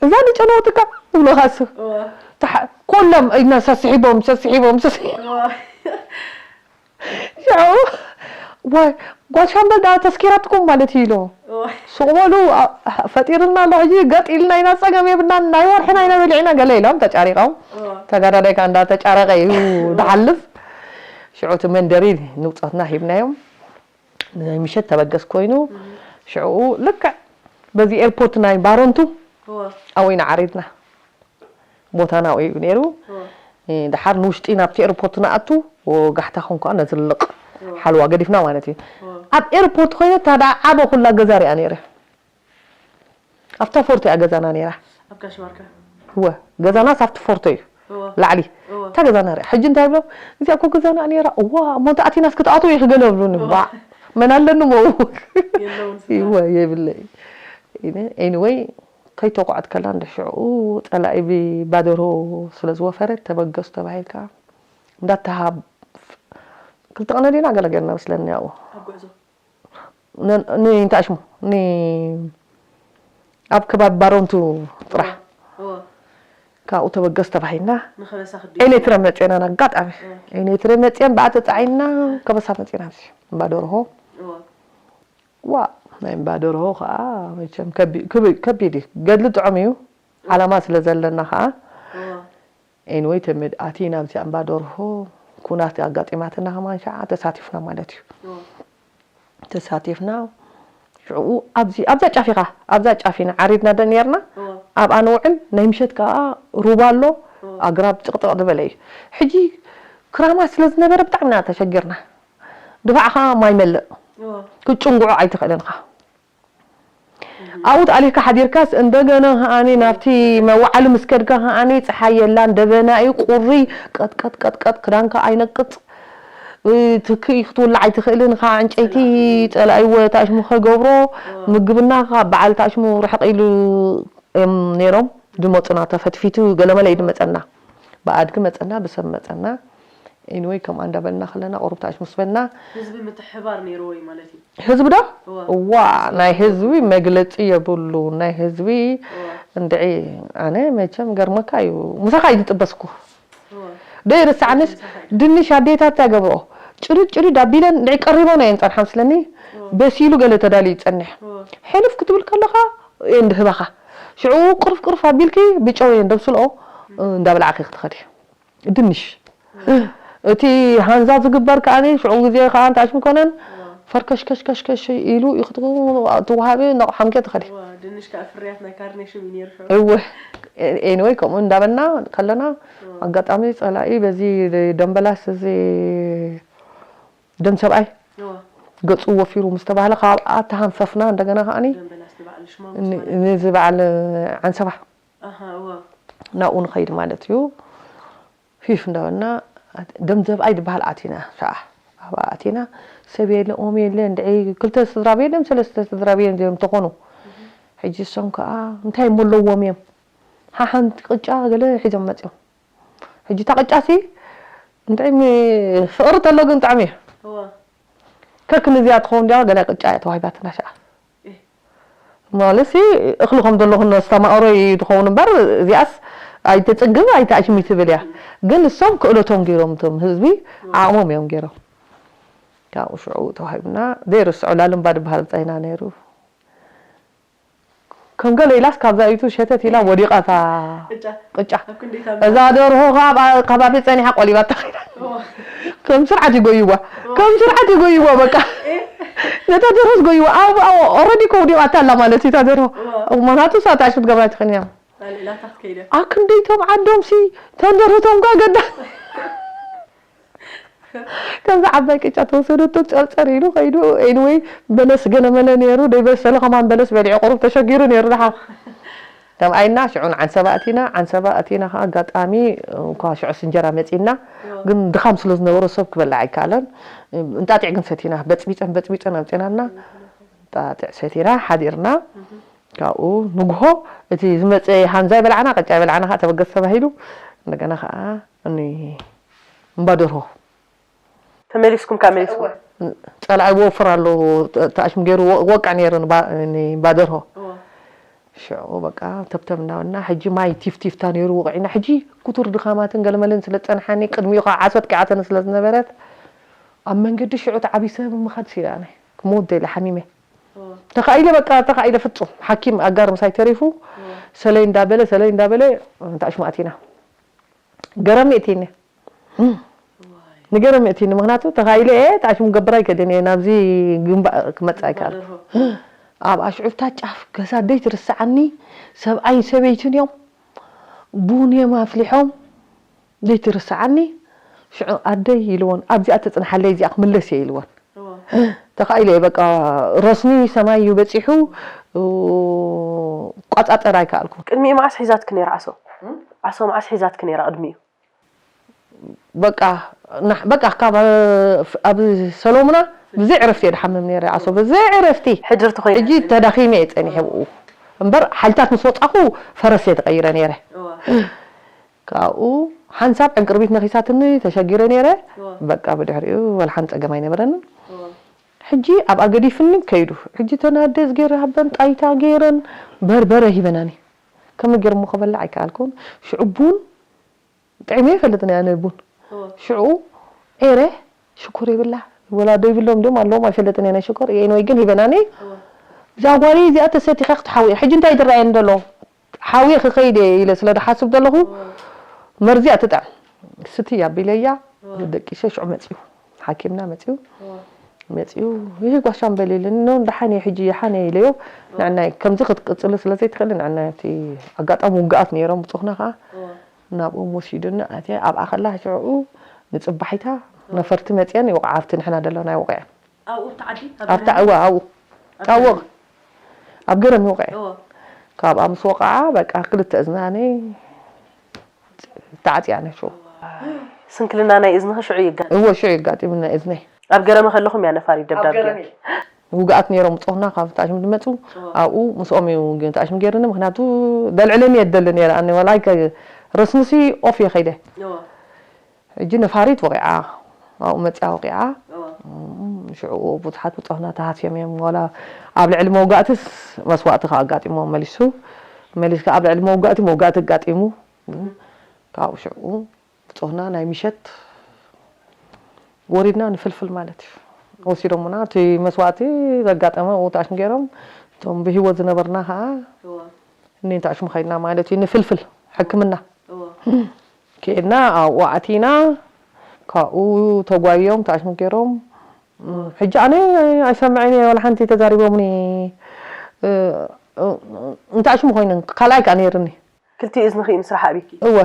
እዛ ንጨነወትካ ይብሎ ካሱ እወ ተሓ- ኮሎም ኢድና ሰስሒቦም ሰስሒቦም ሰስሒ እወ ሽዑ ዋይ ጓል ሻምበል ዳ ተስኪራትኩም ማለት እዩ ኢልዎ እወ ሱቕ በሉ ኣ- ፈጢርልና ኣሎ ሕጂ ገጥ ኢልና ኢና ፀገም የብልናን ናይ ወርሕና ኢና በሊዕና ገለ ኢሎም ተጫሪቆም እወ ተጋዳላይ ከዓ እንዳተጫረቀ እዩ ዝሓልፍ ሽዑ እቲ መንደሪ ንብፆትና ሂብናዮም ናይ ምሸት ተበገስ ኮይኑ ሽዑ ልክዕ በዚ ኤርፖርት ናይ ባረንቱ ኣብኡ ኢና ዓሪድና ቦታና ኣብኡ እዩ ነይሩ ድሓር ንውሽጢ ናብቲ ኤርፖርት ንኣቱ ጋሕታ ኮንኳ ነዝልቕ ሓልዋ ገዲፍና ማለት እዩ ኣብ ኤርፖርት ኮይነ እታ ደኣ ዓበ ኩላ ገዛ ሪኣ ነይረ ኣብታ ፎርቶ እያ ገዛና ነይራ ኣብ ጋሽ ባርካ እወ ገዛና ሳብቲ ፎርቶ እዩ እወ ላዕሊ እወ እታ ገዛና ሪኣ ሕጂ እንታይ ብሎም እዚኣ እኮ ገዛና ነይራ እዋ እሞ እንተ ኣቲናስ ክትኣትው እዩ ክገለ ብሉኒ ዋ መን ኣለኒ ሞ የለውን እወ የብለይ anyway ከይተቋዕት ከላ እንደ ሽዑ ፀላኢ ብባደሮ ስለ ዝወፈረ ተበገሱ ተባሂልካ እንዳተሃብ ክልተ ቀነ ዲና ገለ ገርና መስለኒ ኣብኡ ኣብ ጉዕዞ ንእንታይ ሽሙ ኣብ ከባቢ ባሮንቱ ጥራሕ ካብኡ ተበገስ ተባሂልና። ኤሌትረ መፅና ኣጋጣሚ። ኤሌትረ መፅን ብኣ ተፃዒንና ከበሳ መፅና ኣብዚ እምባ ደርሆ። ዋ ናይ እምባ ደርሆ ከዓ መቸም ከቢድ እዩ። ገድሊ ጥዑም እዩ። ዓላማ ስለ ዘለና ከዓ ኤንወይ ተመድ ኣቲና ኣብዚ እምባ ደርሆ ኩናት ኣጋጢማትና ከማን ሸዓ ተሳቲፍና ማለት እዩ። ተሳቲፍና ሽዑ ኣብዚ ኣብዛ ጫፍ ኢኻ ኣብዛ ጫፍ ኢና ዓሪድና ደ ነርና። ኣብኣ ንውዕል ናይ ምሸት ከዓ ሩባ ኣሎ። ኣግራብ ጥቕጥቕ ዝበለ እዩ። ሕጂ ክራማት ስለ ዝነበረ ብጣዕሚ ኢና ተሸጊርና። ድፋዕኻ ማይ መልእ ክትጭንጉዖ ኣይትኽእልን ኢኻ። ኣብኡ ተኣሊኽካ ሓዲርካስ እንደገና ከኣኒ ናብቲ መዋዓሊ ምስ ከድካ ከኣኒ ፀሓይ የላን ደበና እዩ ቁሪ ቀጥቀጥ ቀጥቀጥ ክዳንካ ኣይነቅፅ። ትክኢ ክትውላዕ ኣይትኽእልን። ከዓ ዕንጨይቲ ፀላኢ ወ ታሽሙ ከገብሮ ምግብና ከዓ በዓል ታሽሙ ርሕቕ ኢሉ እዮም ነይሮም ዝመፁና ተፈትፊቱ ገለመለ እዩ ዝመፀና። ብኣድጊ መፀና ብሰብ መፀና። ኤንወይ ከምኣ እንዳበልና ከለና ቁሩብ ታሽሙ ስበና። ህዝቢ ምትሕባር ነይርዎ እዩ ማለት እዩ። ህዝቢ ዶ እዋ። እዋ ናይ ህዝቢ መግለፂ የብሉ ናይ ህዝቢ። እዋ። እንድዒ ኣነ መቸም ገርመካ እዩ ምሳኻ እዩ ዝጥበስኩ። እዋ። ዶ ይርስዓንስ ምሳኻ እዩ። ድንሽ ኣዴታት እንታይ ገብርኦ ጭርድ ጭርድ ኣቢለን እንድዒ ቀሪቦን እየን ፀንሓ ምስለኒ። እዋ። በሲሉ ገለ ተዳልዩ ይፀንሕ። እዋ። ሕልፍ ክትብል ከለኻ እየን ድህባኻ ሽዑ ቅርፍ ቅርፍ ኣቢልኪ ብጨው እየን ደብስልኦ። እንዳበላዕኺ ክትኸዲ ድንሽ እቲ ሃንዛ ዝግበር ከኣ ሽዑ ግዜ ከኣ እንታይ ሽም ኮነን ፈርከሽከሽከሽከሽ ኢሉ ትወሃቢ ነቑሓምከ ትኸዲ። ድንሽ ከኣ ፍርያት ናይ ካርኔሽን እዩ ነይሩ ሽዑ። እወ ኤኒወይ ከምኡ እንዳበልና ከለና ኣጋጣሚ ጸላኢ በዚ ደምበላስ እዚ ደም ሰብኣይ ገጹ ወፊሩ ምስ ተባህለ ካብኣ ተሃንፈፍና እንደገና ከኣኒ ደምበላስ ንበዓል ሽማሙስ ማለት ነዚ በዓል ዓንሰባ ኣሃ እወ ናብኡ ንኸይድ ማለት እዩ። ፊፍ እንዳበልና ደም ዘብኣይ ዝበሃል ኣቲና ሸዓ ኣብኣ ኣቲና ሰብ የለ ኦም የለ እንድዒ ክልተ ስድራ ቤት ድዮም ሰለስተ ስድራ ቤት እዮም ተኾኑ። ሕጂ እሶም ከዓ እንታይ እሞ ኣለዎም እዮም ሓሓንቲ ቅጫ ገለ ሒዞም መፅዮም። ሕጂ እታ ቅጫ ሲ እንታይ ፍቕሪ ተሎ ግን ጥዕም እዩ። እወ ከክ ንዚኣ ትኸውን እንዲያ ገለ ቅጫ እያ ተዋሂባትና ሸዓ። ማለት ሲ እኽሊ ከም ዘለኹ ነስተማቕሮ እዩ ትኸውን እምበር እዚኣስ ኣይተፅግብ ኣይተኣሽሚ ትብል እያ። ግን እሶም ክእለቶም ገይሮም እቶም ህዝቢ ዓቕሞም እዮም ገይሮም። ካብኡ ሽዑ ተዋሂብና ዘይርስዖ ላልምባ ዝበሃል ብፃይና ነይሩ። ከም ገለ ኢላስ ካብዛ ኢቱ ሸተት ኢላ ወዲቓ እታ ቅጫ። ቅጫ ኣብ ክንደይ እታ እዛ ደርሆ ከዓ ኣብ ከባቢ ፀኒሓ ቆሊባታ ኸይዳ። እዋ። ከም ስርዓት ይጎይዋ ከም ስርዓት ይጎይዋ በቃ። ነታ ደርሆ ዝጎይዋ ኣብ ኦረዲ እኮ ወዲቓታ ኣላ ማለት እዩ እታ ደርሆ። እዋ። ምክንያቱ እሳ ተኣሽም ትገብራ ትኽእል እያ። ኣልዒላታ ክትከይደ። ኣብ ክንደይቶም ዓዶም ሲ ተንደርህቶም ጋ ገዳ ከምዚ ዓባይ ቅጫ ተወሰደቶ ጨርጨር ኢሉ ከይዱ። ኤኒወይ በለስ ገለመለ ነይሩ ደይበሰለ ከማን በለስ በሊዑ ቁሩብ ተሸጊሩ ነይሩ ደሓ። ከምኣይና ሽዑ ንዓንሰባ ኣቲና። ዓንሰባ ኣቲና ከዓ ኣጋጣሚ እንኳ ሽዑስ እንጀራ መፂና። ግን ድኻም ስለ ዝነበሮ ሰብ ክበልዕ ኣይከኣለን። እንጣጢዕ ግን ሰቲና በፅቢፀን በፅቢፀን ኣምፂናልና። እንጣጢዕ ሰቲና ሓዲርና። ካብኡ ንግሆ እቲ ዝመፀ ሃንዛ ይበላዕና ቅጫ ይበላዕና ከዓ ተበገስ ተባሂሉ። እንደገና ከዓ እኒ እምባ ደርሆ ተመሊስኩም ከዓ መሊስኩም። ፀላኢ ወፍር ኣሎ ተኣሽም ገይሩ ወቅዕ ነይሩ ንባ ደርሆ። ሽዑ በቃ ተብተብ እናበልና ሕጂ ማይ ቲፍቲፍታ ነይሩ ወቂዕና ሕጂ ክቱር ድኻማትን ገለመለን ስለ ዝፀንሓኒ ቅድሚኡ ከዓ ዓሶ ኣጥቂዓተኒ ስለ ዝነበረት ኣብ መንገዲ ሽዑ እቲ ዓብዪ ሰብ ምኻድ ስኢነ ክመውት ደለ ሓሚመ ተኻኢለ በቃ ተኻኢለ ፍፁም ሓኪም ኣጋር ምሳይ ተሪፉ ሰለይ እንዳበለ ሰለይ እንዳበለ ተኣሽሙ ኣቲና ገረም የእቲኒ ንገረም የእቲኒ ምክንያቱ ተኻኢለ እየ ተኣሽሙ ገብር ኣይከደን እየ ናብዚ ግንባር ክመፅእ ኣይከኣልኩ ኣብ ኣሽዑብታ ጫፍ ገዛ ደይ ትርስዓኒ ሰብኣይን ሰበይትን እዮም ቡን እዮም ኣፍሊሖም ደይ ትርስዓኒ ሽዑ ኣደይ ኢልዎን ኣብዚኣ ተፅንሓለይ እዚኣ ክምለስ እየ ኢልዎን ተኻኢለ እየ በቃ ረስኒ ሰማይ እዩ በፂሑ ቋፃፀር ኣይከኣልኩ ቅድሚኡ መዓስ ሒዛትክ ነይራ ዓሶ ዓሶ መዓስ ሒዛትክ ነይራ ቅድሚኡ በቃ በቃ ካብ ኣብ ሰሎሙና ብዘይ ዕረፍቲ እየ ድሓምም ነይረ ዓሶ ብዘይ ዕረፍቲ ሕድርቲ ኮይኑ ሕጂ ተዳኺመ እየ ፀኒሐ ብኡ እምበር ሓይልታት ምስ ወፃኹ ፈረስ እየ ተቐይረ ነይረ ካብኡ ሓንሳብ ዕንቅርቢት ነኺሳትኒ ተሸጊረ ነይረ በቃ ብድሕሪኡ ወልሓን ፀገም ኣይነበረንን ሕጂ ኣብኣ ገዲፍኒ ከይዱ ሕጂ ተናደዝ ገይረ ሃበን ጣይታ ገይረን በርበረ ሂበናኒ ከመይ ገይሮሞ ክበልዕ ኣይከኣልኩን። ሽዑ ቡን ጥዒመ ይፈልጥን እያ ነቡን። ሽዑ ኤረ ሽኮር ይብላ ወላ ዶ ይብሎም ድዮም ኣለዎም ኣይፈልጥን እያ ናይ ሽኮር። ኤንወይ ግን ሂበናኒ። እዛ ጓለይ እዚኣ ተሰቲኻ ክትሓውየ ሕጂ እንታይ ዝረኣየኒ ዘሎ? ሓውየ ክኸይድ እየ ኢለ ስለ ዝሓስብ ዘለኹ መርዚኣ ትጥዕም። ስቲ ኣቢለያ ደቂሰ ሽዑ መፅዩ ሓኪምና መፅዩ መፂኡ ይህ ጓሻ እምበል ኢለኒ። ኖ፣ ደሓን እየ ሕጂ፣ ደሓን እየ ኢለዮ። ንዕናይ ከምዚ ክትቅፅሊ ስለ ዘይትኽእሊ ንዕናይ ኣብቲ ኣጋጣሚ ውግኣት ነይሮም ብፁኽና ከዓ ናብኦም ወሲዱኒ ኣትየ ኣብኣ ከላ ሽዕኡ ንፅባሒታ ነፈርቲ መፅአን ይወቕዓ ኣብቲ ንሕና ደለናዮ ወቒዐን ኣብኡ ኣብቲ ዓዲ ኣብታ እዋ ኣብኡ ኣብኡ ኣብ ገረም ይወቕዐ ካብኣ ምስ ወቕዓ በቃ ክልተ እዝናነይ ተዓፅያ ነሽው ስንክልና ናይ እዝንኺ ሽዑ ይጋጥ እዎ ሽዑ የጋጢሙና እዝነይ ኣብ ገረመ ከለኹም እያ ነፋሪት ደብዳብ ገይሩ። ውግኣት ነይሮም ብፆኽና ካብ ተኣሽሙ ዝመፁ ኣብኡ ምስኦም እዩ ግን ተኣሽሙ ገይሩኒ ምክንያቱ ደልዕለኒ እየ ደሊ ነይረ ኣነ ወላ ኣይከ ረስንሲ ኦፍ እየ ከይደ ሕጂ ነፋሪት ወቂዓ ኣብኡ መፅያ ወቂዓ ሽዑ ብዙሓት ብፆኽና ተሃስዮም እዮም ዋላ ኣብ ልዕሊ መውጋእትስ መስዋእቲ ከዓ ኣጋጢሞም መሊሱ መሊስካ ኣብ ልዕሊ መውጋእቲ መውጋእቲ ኣጋጢሙ ካብኡ ሽዑ ብጾትና ናይ ምሸት ወሪድና ንፍልፍል ማለት እዩ። ወሲዶሙና እቲ መስዋእቲ ዘጋጠመ ኣብኡ ተኣሽሙ ገይሮም እቶም ብህይወት ዝነበርና ከዓ እኔ ተኣሽሙ ከይድና ማለት እዩ ንፍልፍል ሕክምና ከይድና ኣብኡ ኣቲና ካብኡ ተጓዮም ተኣሽሙ ገይሮም ሕጂ ኣነ ኣይሰምዕን እየ ወላ ሓንቲ ተዛሪቦምኒ እንተኣሽሙ ኮይነን ካልኣይ ከዓ ነይርኒ ክልቲኡ እዝንኺ እዩ ምስራሕ ኣቢኪ። እወ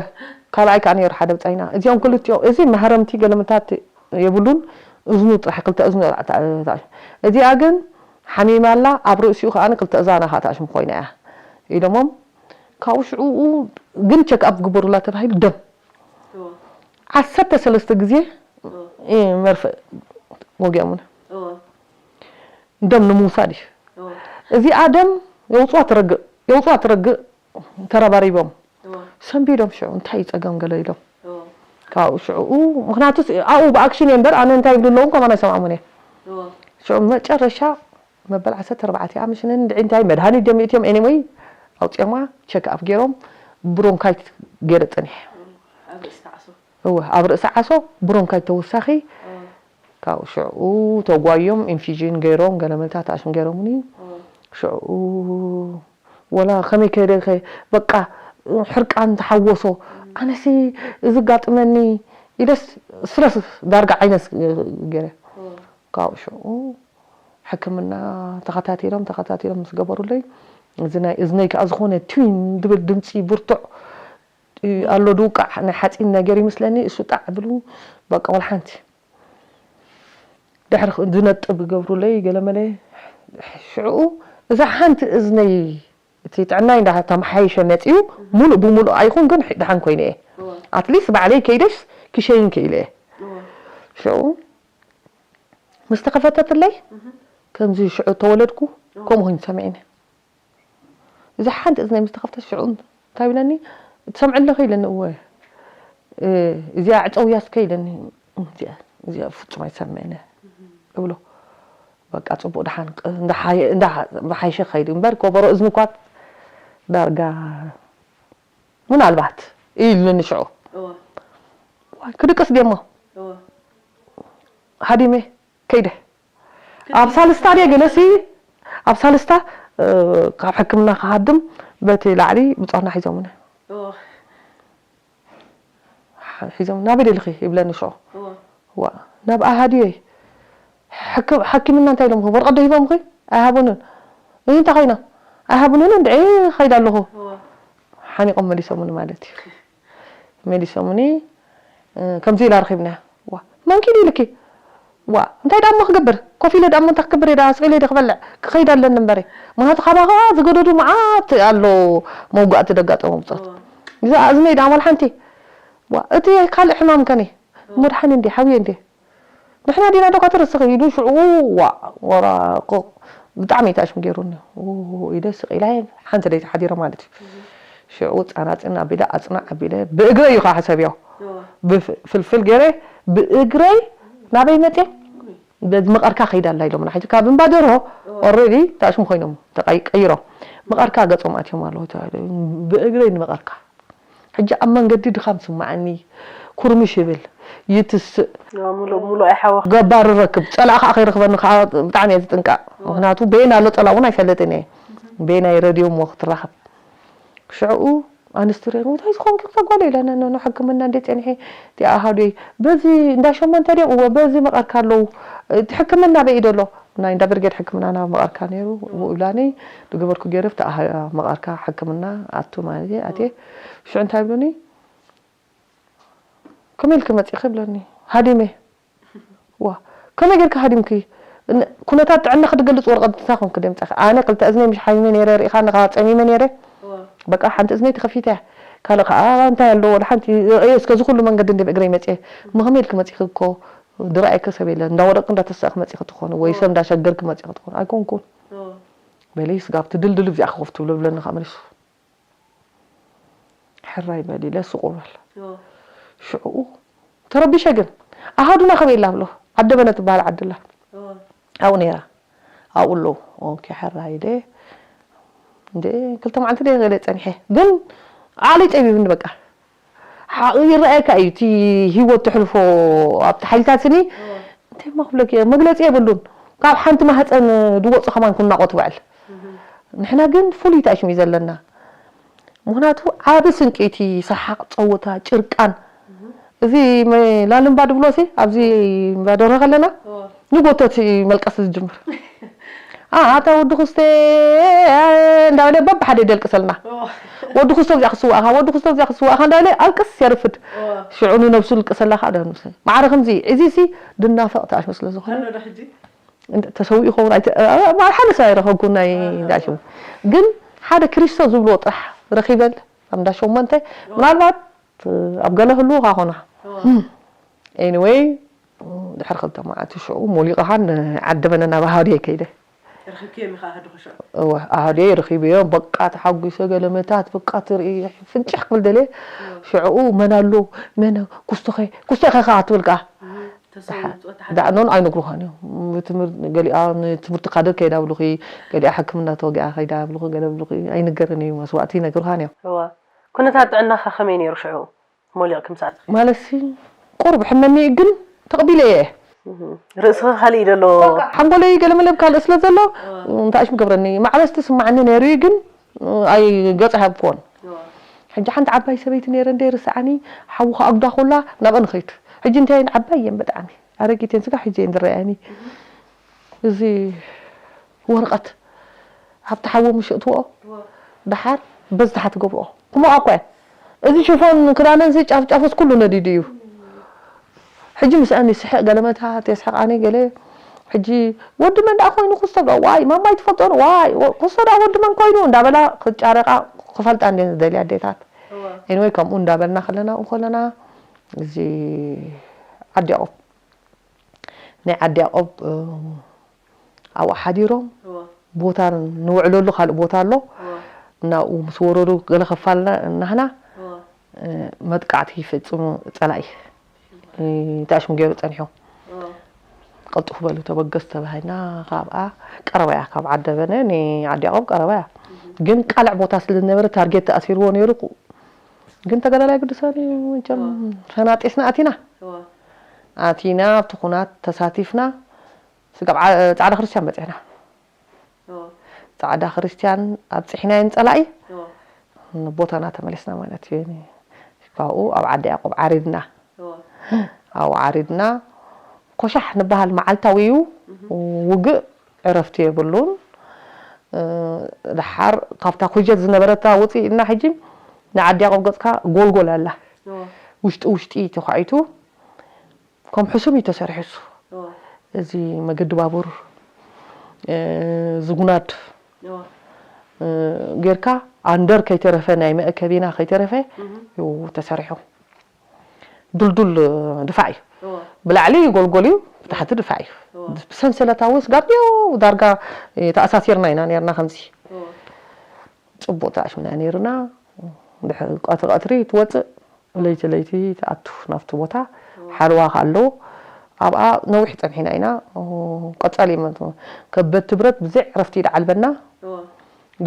ካልኣይ ከዓ ነይሩ ሓደ ብጻይና እዚኦም ክልቲኦ እዚ መህረምቲ ገለመታት የብሉን እዝኑ ጥራሕ ክልተ እዝኑ እዚኣ ግን ሓሚማ ኣላ ኣብ ርእሲኡ ከዓ ክልተ እዛና ከዓ ተኣሽሙ ኮይና እያ ኢሎሞም ካብኡ ሽዑኡ ግን ቸክ ኣፕ ግበሩላ ተባሂሉ ደም ዓሰርተ ሰለስተ ግዜ መርፍእ ወጊኦምና ደም ንምውሳድ እዩ እዚኣ ደም የውፅዋ ትረግእ የውፅዋ ትረግእ ተረባሪቦም ሰንቢዶም ሽዑ እንታይ እዩ ፀገም ገለ ኢሎም ካብኡ ሽዑኡ ምክንያቱ ኣብኡ ብኣክሽን እየ እምበር ኣነ እንታይ ይብሉ ኣለዉ ከማን ኣይሰምዖምን እየ ሽዑ መጨረሻ መበል ዓሰርተ ኣርባዕተ እያ ምሽንን ድዒ እንታይ መድሃኒት ደም እትዮም ኤኒወይ ኣውፅኦማ ቸክ ኣፕ ገይሮም ብሮንካይት ገይረ ፀኒሐ እወ ኣብ ርእሲ ዓሶ ብሮንካይት ተወሳኺ ካብኡ ሽዑ ተጓዮም ኢንፊዥን ገይሮም ገለመልታት ኣሽም ገይሮምኒ ሽዑ ወላ ከመይ ከይደ ከ በቃ ሕርቃን ተሓወሶ ኣነሲ እዚ ጋጥመኒ ኢለስ ስረስ ዳርጋ ዓይነስ ገይረ ካብኡ ሽዑ ሕክምና ተኸታቲሎም ተኸታቲሎም ምስ ገበሩለይ እዚ ናይ እዝነይ ከዓ ዝኾነ ትዊን ድብል ድምፂ ብርቱዕ ኣሎ ድውቃዕ ናይ ሓፂን ነገር ይመስለኒ እሱ ጣዕ ብሉ በቃ ወላ ሓንቲ ድሕሪ ዝነጥብ ይገብሩለይ ገለመለ ሽዕኡ እዛ ሓንቲ እዝነይ እቲ ጥዕናይ እንዳ ተመሓየሸ መፅዩ ሙሉእ ብሙሉእ ኣይኹን ግን ድሓን ኮይነ እየ ኣትሊስት ባዕለይ ከይደስ ክሸይን ክኢለ እየ ሽዑ ምስ ተኸፈተትለይ ከምዚ ሽዑ ተወለድኩ ከምኡ ኮይኑ ሰሚዕኒ እዛ ሓንቲ እዝነይ ምስ ተኸፍተት ሽዑ እንታይ ኢለኒ ትሰምዒ ኣለኺ ኢለኒ እወ እዚኣ ዕፀውያ እስከ ኢለኒ እዚኣ ፍፁም ኣይሰምዕን እብሎ በቃ ፅቡቅ ድሓን እንዳሓይሸ ክኸይድ እምበር ኮበሮ እዝኒ እኳ ዳርጋ ምናልባት ኢሉኒ ሽዑ ክድቅስ ድሞ ሃዲመ ከይደ ኣብ ሳልስታ ድየ ገለሲ ኣብ ሳልስታ ካብ ሕክምና ክሃድም በቲ ላዕሊ ብፆና ሒዞምኒ ሒዞም ናበይ ደልኺ ይብለኒ ሽዑ ዋ ናብ ኣሃድዮ ሓኪምና እንታይ ኢሎም ወረቀት ዶ ሂቦምኺ ኣይሃቡንን እንታይ ኮይና ኣይሃቡንን እንድዒ ኸይድ ኣለኹ ሓኒቆም መሊሶምኒ ማለት እዩ መሊሶምኒ ከምዚ ኢላ ረኺብናያ ዋ መን ኪድ ኢልኪ ዋ እንታይ ዳሞ ክገብር ኮፍ ኢለ ዳሞ እንታይ ክገብር እየ ስቕ ኢለ ክበልዕ ክኸይድ ኣለኒ እምበረ ምክንያቱ ካባኻ ዝገደዱ መዓት ኣሎ መውጋእቲ ደጋጠሞም ብፆት እዛ እዝነይ ዳሞ ሓንቲ ዋ እቲ ካልእ ሕማም ከኒ እሞ ድሓን እንዲ ሓውየ እንዲ ንሕና ዲና ዶ ከተርስኺ ኢሉ ሽዑ ዋ ወራ ብጣዕሚ እዩ ታሽም ገይሩኒ ኢለ ስቕ ኢለ ሓንቲ ለይቲ ሓዲረ ማለት እዩ ሽዑ ፃናፅን ኣቢለ ኣፅናዕ ኣቢለ ብእግረ እዩ ከዓ ሕሰብዮ ብፍልፍል ገይረ ብእግረይ ናበይ መፅየ በዚ መቐርካ ከይዳ ኣላ ኢሎምና ሕጂ ካብ እምባ ደርሆ ኦረዲ ታሽም ኮይኖም ተቀይሮም መቐርካ ገጾም ኣትዮም ኣለዉ ተባሂሉ። ብእግረይ ንመቐርካ። ሕጂ ኣብ መንገዲ ድኻም ስምዓኒ፣ ኩርምሽ ይብል፣ ይትስእ፣ ሙሉእ ሙሉእ ኣይሓወኽ ገባር ረክብ ጸላእ ከዓ ከይረኽበኒ ከዓ ብጣዕሚ እየ ዝጥንቀቕ። ምክንያቱ በየን ኣሎ ጸላእ እውን ኣይፈልጥን እየ። በየናይ ረድዮ እሞ ክትራኸብ ሽዕኡ ኣንስትሪ እንታይ ዝኾንኪ ክተጓለ ኢለ ነኖ ሕክምና እንደ ጸኒሐ እቲ ኣሃዱይ በዚ እንዳ ሸሞንተ ድዮም እወ በዚ መቐርካ ኣለዉ እቲ ሕክምና በይ ደሎ ናይ እንዳ ብርጌድ ሕክምና ናብ መቐርካ ነይሩ ውላኒ ዝገበርኩ ገይረ ፍቲ መቐርካ ሕክምና ኣቱ ማለት ኣትየ ሽዑ እንታይ ብሉኒ ከመይ ኢልኪ መጺኺ ይብለኒ። ሃዲመ። ዋ ከመይ ጌርኪ ሃዲምኪ? ኩነታት ጥዕናኺ ዝገልጽ ወረቐት እንታይ ኮንኪ ደምጻኺ? ኣነ ክልተ እዝነይ ምሽ ሓሚመ ነይረ ርኢኻኒ ከኣ ጸሚመ ነይረ። በቃ ሓንቲ እዝነይ ተኸፊተ እያ። ካልእ ከኣ እንታይ ኣለዎ ወላ ሓንቲ ርእየ እስከ እዚ ኩሉ መንገዲ እንደ ብእግረይ መጽየ። እሞ ከመይ ኢልኪ መጺኺ እኮ ዝረኣየኪ ሰብ የለን። እንዳወደቅኪ እንዳተሳእኪ መጺኺ ትኾኒ ወይ ሰብ እንዳሸገርኪ መጺኺ ትኾኒ ኣይኮንኩን። በለይ ስጋብ ትድልድል እዚኣ ክኸፍቱ ብለብለኒ ከኣ መሊሱ። ሕራይ በል ኢለ ስቕ በል። ሽዕኡ ተረቢሸ ግን ኣሃዱና ከመይ ኢላ ብሎ ዓደበነ ትበሃል ዓድላ ኣብኡ ነይራ ኣብኡ ኣለዉ ኦኬ ሕራይ ኢለ እንደ ክልተ መዓልቲ ደ ገለ ጸኒሐ ግን ዓሊ ጸቢብኒ በቃ ሓ- ይረኣየካ እዩ እቲ ህይወት ትሕልፎ ኣብቲ ሓይልታት ስኒ እንታይ ማ ክብለክ እየ መግለፂ የብሉን ካብ ሓንቲ ማህፀን ዝወፁ ከማን ክናቆት ውዕል ንሕና ግን ፍሉይ ታሽም እዩ ዘለና ምክንያቱ ዓቢ ስንቂ እቲ ሰሓቅ ፀወታ ጭርቃን እዚ ላልምባ ድብሎሲ ኣብዚ እምባ ደርሆ ከለና ንጎተት መልቀስ ዝጅምር ኣታ ወዲ ክስተ እንዳበለ በብሓደ ደልቅሰልና ወዲ ክስቶ እዚኣ ክስዋእኻ ወዲ ክስቶ እዚኣ ክስዋእኻ እንዳበለ ኣልቅስ የርፍድ ሽዑ ንነብሱ ልቅሰላ ከዓ ደንብስ ማዕረ ከምዚ እዚ ሲ ድናፈቕ ተኣሽሙ ስለ ዝኾነ ተሰዊኡ ይኸውን ሓደ ሰብ ኣይረኸብኩ ናይ እንዳሽሙ ግን ሓደ ክሪስቶ ዝብልዎ ጥራሕ ረኺበል ኣብ እንዳ ሸሞንተ ምናልባት ኣብ ገለ ህልውኻ ኾና anyway ድሕሪ ክልተ መዓልቲ ሽዑ ሞሊቐኻን ዓደበነ ናብ ኣሃዱየ ከይደ ኣሃዱየ ረኺበዮ በቃ ተሓጒሰ ገለመታት በቃ ትርኢ ፍንጭሕ ክብል ደልየ ሽዕኡ መን ኣሎ መን ኩስቶኸ ኩስቶኸ ከዓ ትብል ከዓ ዳዕኖን ኣይነግሩኻን እዮም ትምህርት ገሊኣ ንትምህርቲ ካድር ከይዳ ብሉኺ ገሊኣ ሕክምና ተወጊኣ ከይዳ ብሉኺ ገለ ብሉኺ ኣይንገርን እዩ መስዋእቲ ይነግሩኻን እዮም ኩነታት ጥዕናኻ ከመይ ነይሩ ሽዑ ሞሊቕኪ ምስ ኣተኺ? ማለትሲ ቁሩብ ሕመም እዩ ግን ተቕቢለዮ እየ። ርእስኺ ካሊእ ዘሎ ሓንጎለይ ገለመለ ካልእ ስለ ዘሎ እንታይ እሽ ምገብረኒ ማዕበስ ትስማዓኒ ነይሩ እዩ ግን ኣይ ገጽ ሃብክዎን። ሕጂ ሓንቲ ዓባይ ሰበይቲ ነይረ እንደ ርስዓኒ ሓዊ ከኣጉዳ ኮላ ናብኣ ንኸይድ። ሕጂ እንታይ እየን ዓባይ እየን ብጣዕሚ ኣረጊት እየን ስጋ ሕጂ እየን ዝረኣያኒ። እዚ ወረቐት ኣብቲ ሓዊ ምሽእትዎ ደሓር በዚ ታሕቲ ገብርኦ ክሞኣ እኮ እየ እዚ ሽፎን ክዳነን ሲ ጫፍ ጫፉስ ኩሉ ነዲዱ እዩ ሕጂ ምስኣኒ ስሕቕ ገለመታት የስሕቓኒ ገለ ሕጂ ወዲ መን ደኣ ኮይኑ ክስቶ ዶ ዋይ ማማይ ትፈልጦ ዶ ዋይ ክስቶ ደኣ ወዲ መን ኮይኑ እንዳበላ ክጫረቃ ክፈልጣ እንዴን ዝደልያ ኣዴታት anyway ከምኡ እንዳበልና ከለና ኣብኡ ከለና እዚ ዓዲ ያቆብ ናይ ዓዲ ያቆብ ኣብኡ ሓዲሮም ቦታ ንውዕለሉ ካልእ ቦታ ኣሎ ናብኡ ምስ ወረዱ ገለ ከፋልና እናህና መጥቃዕቲ ይፍፅሙ ፀላኢ ተኣሽሙ ገይሩ ፀኒሑ ቀልጥፉ በሉ ተበገስ ተባሂልና ካብኣ ቀረባ እያ ካብ ዓደበነ ንዓዲ ያቆብ ቀረባ እያ ግን ቃልዕ ቦታ ስለ ዝነበረ ታርጌት ተኣሲርዎ ነይሩ ግን ተጋዳላይ ግዱሳን እዩ መቸም ፈናጢስና ኣቲና ኣቲና ኣብቲ ኩናት ተሳቲፍና ስጋብ ፃዕዳ ክርስትያን በፂሕና ፃዕዳ ክርስትያን ኣብፂሕናዮ ንፀላኢ ንቦታና ተመሊስና ማለት እዩ ካብኡ ኣብ ዓዲ ያቆብ ዓሪድና ኣብኡ ዓሪድና ኮሻሕ ንበሃል መዓልታዊ እዩ ውግእ ዕረፍቲ የብሉን ደሓር ካብታ ኩጀት ዝነበረታ ውፅእ ኢልና ሕጂ ንዓዲ ያቆብ ገፅካ ጎልጎል ኣላ ውሽጢ ውሽጢ ተኳዒቱ ከም ሕሱም እዩ ተሰሪሑ እሱ እዚ መገዲ ባቡር ዝጉናድ ጌርካ ኣንደር ከይተረፈ ናይ መእከቢና ከይተረፈ እዩ ተሰሪሑ ድልዱል ድፋዕ እዩ ብላዕሊ ጎልጎል እዩ ብታሕቲ ድፋዕ እዩ ብሰንሰለታዊ ስጋብ ዳርጋ ተኣሳሲርና ኢና ነርና ከምዚ ፅቡቅ ተኣሽምና ነርና ድሕሪ ቀትሪ ቀትሪ ትወፅእ ለይቲ ለይቲ ትኣቱ ናብቲ ቦታ ሓለዋ ኣሎ ኣብኣ ነዊሕ ፀንሒና ኢና ቀፃሊ ከበድቲ ብረት ብዘይ ዕረፍቲ ይድዓልበና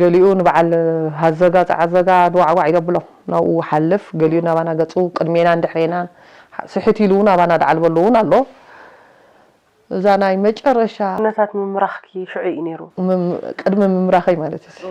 ገሊኡ ንበዓል ሃዘጋ ጸዓዘጋ ድዋዕዋዕ ይገብሎም ናብኡ ሓልፍ፣ ገሊኡ ናባና ገጹ ቅድሜናን ድሕሬናን ስሕት ኢሉ እውን ኣባና ድዓልበሉ እውን ኣሎ። እዛ ናይ መጨረሻ ኩነታት ምምራኽኪ ሽዑ እዩ ነይሩ። ምም- ቅድሚ ምምራኸይ ማለት እዩ።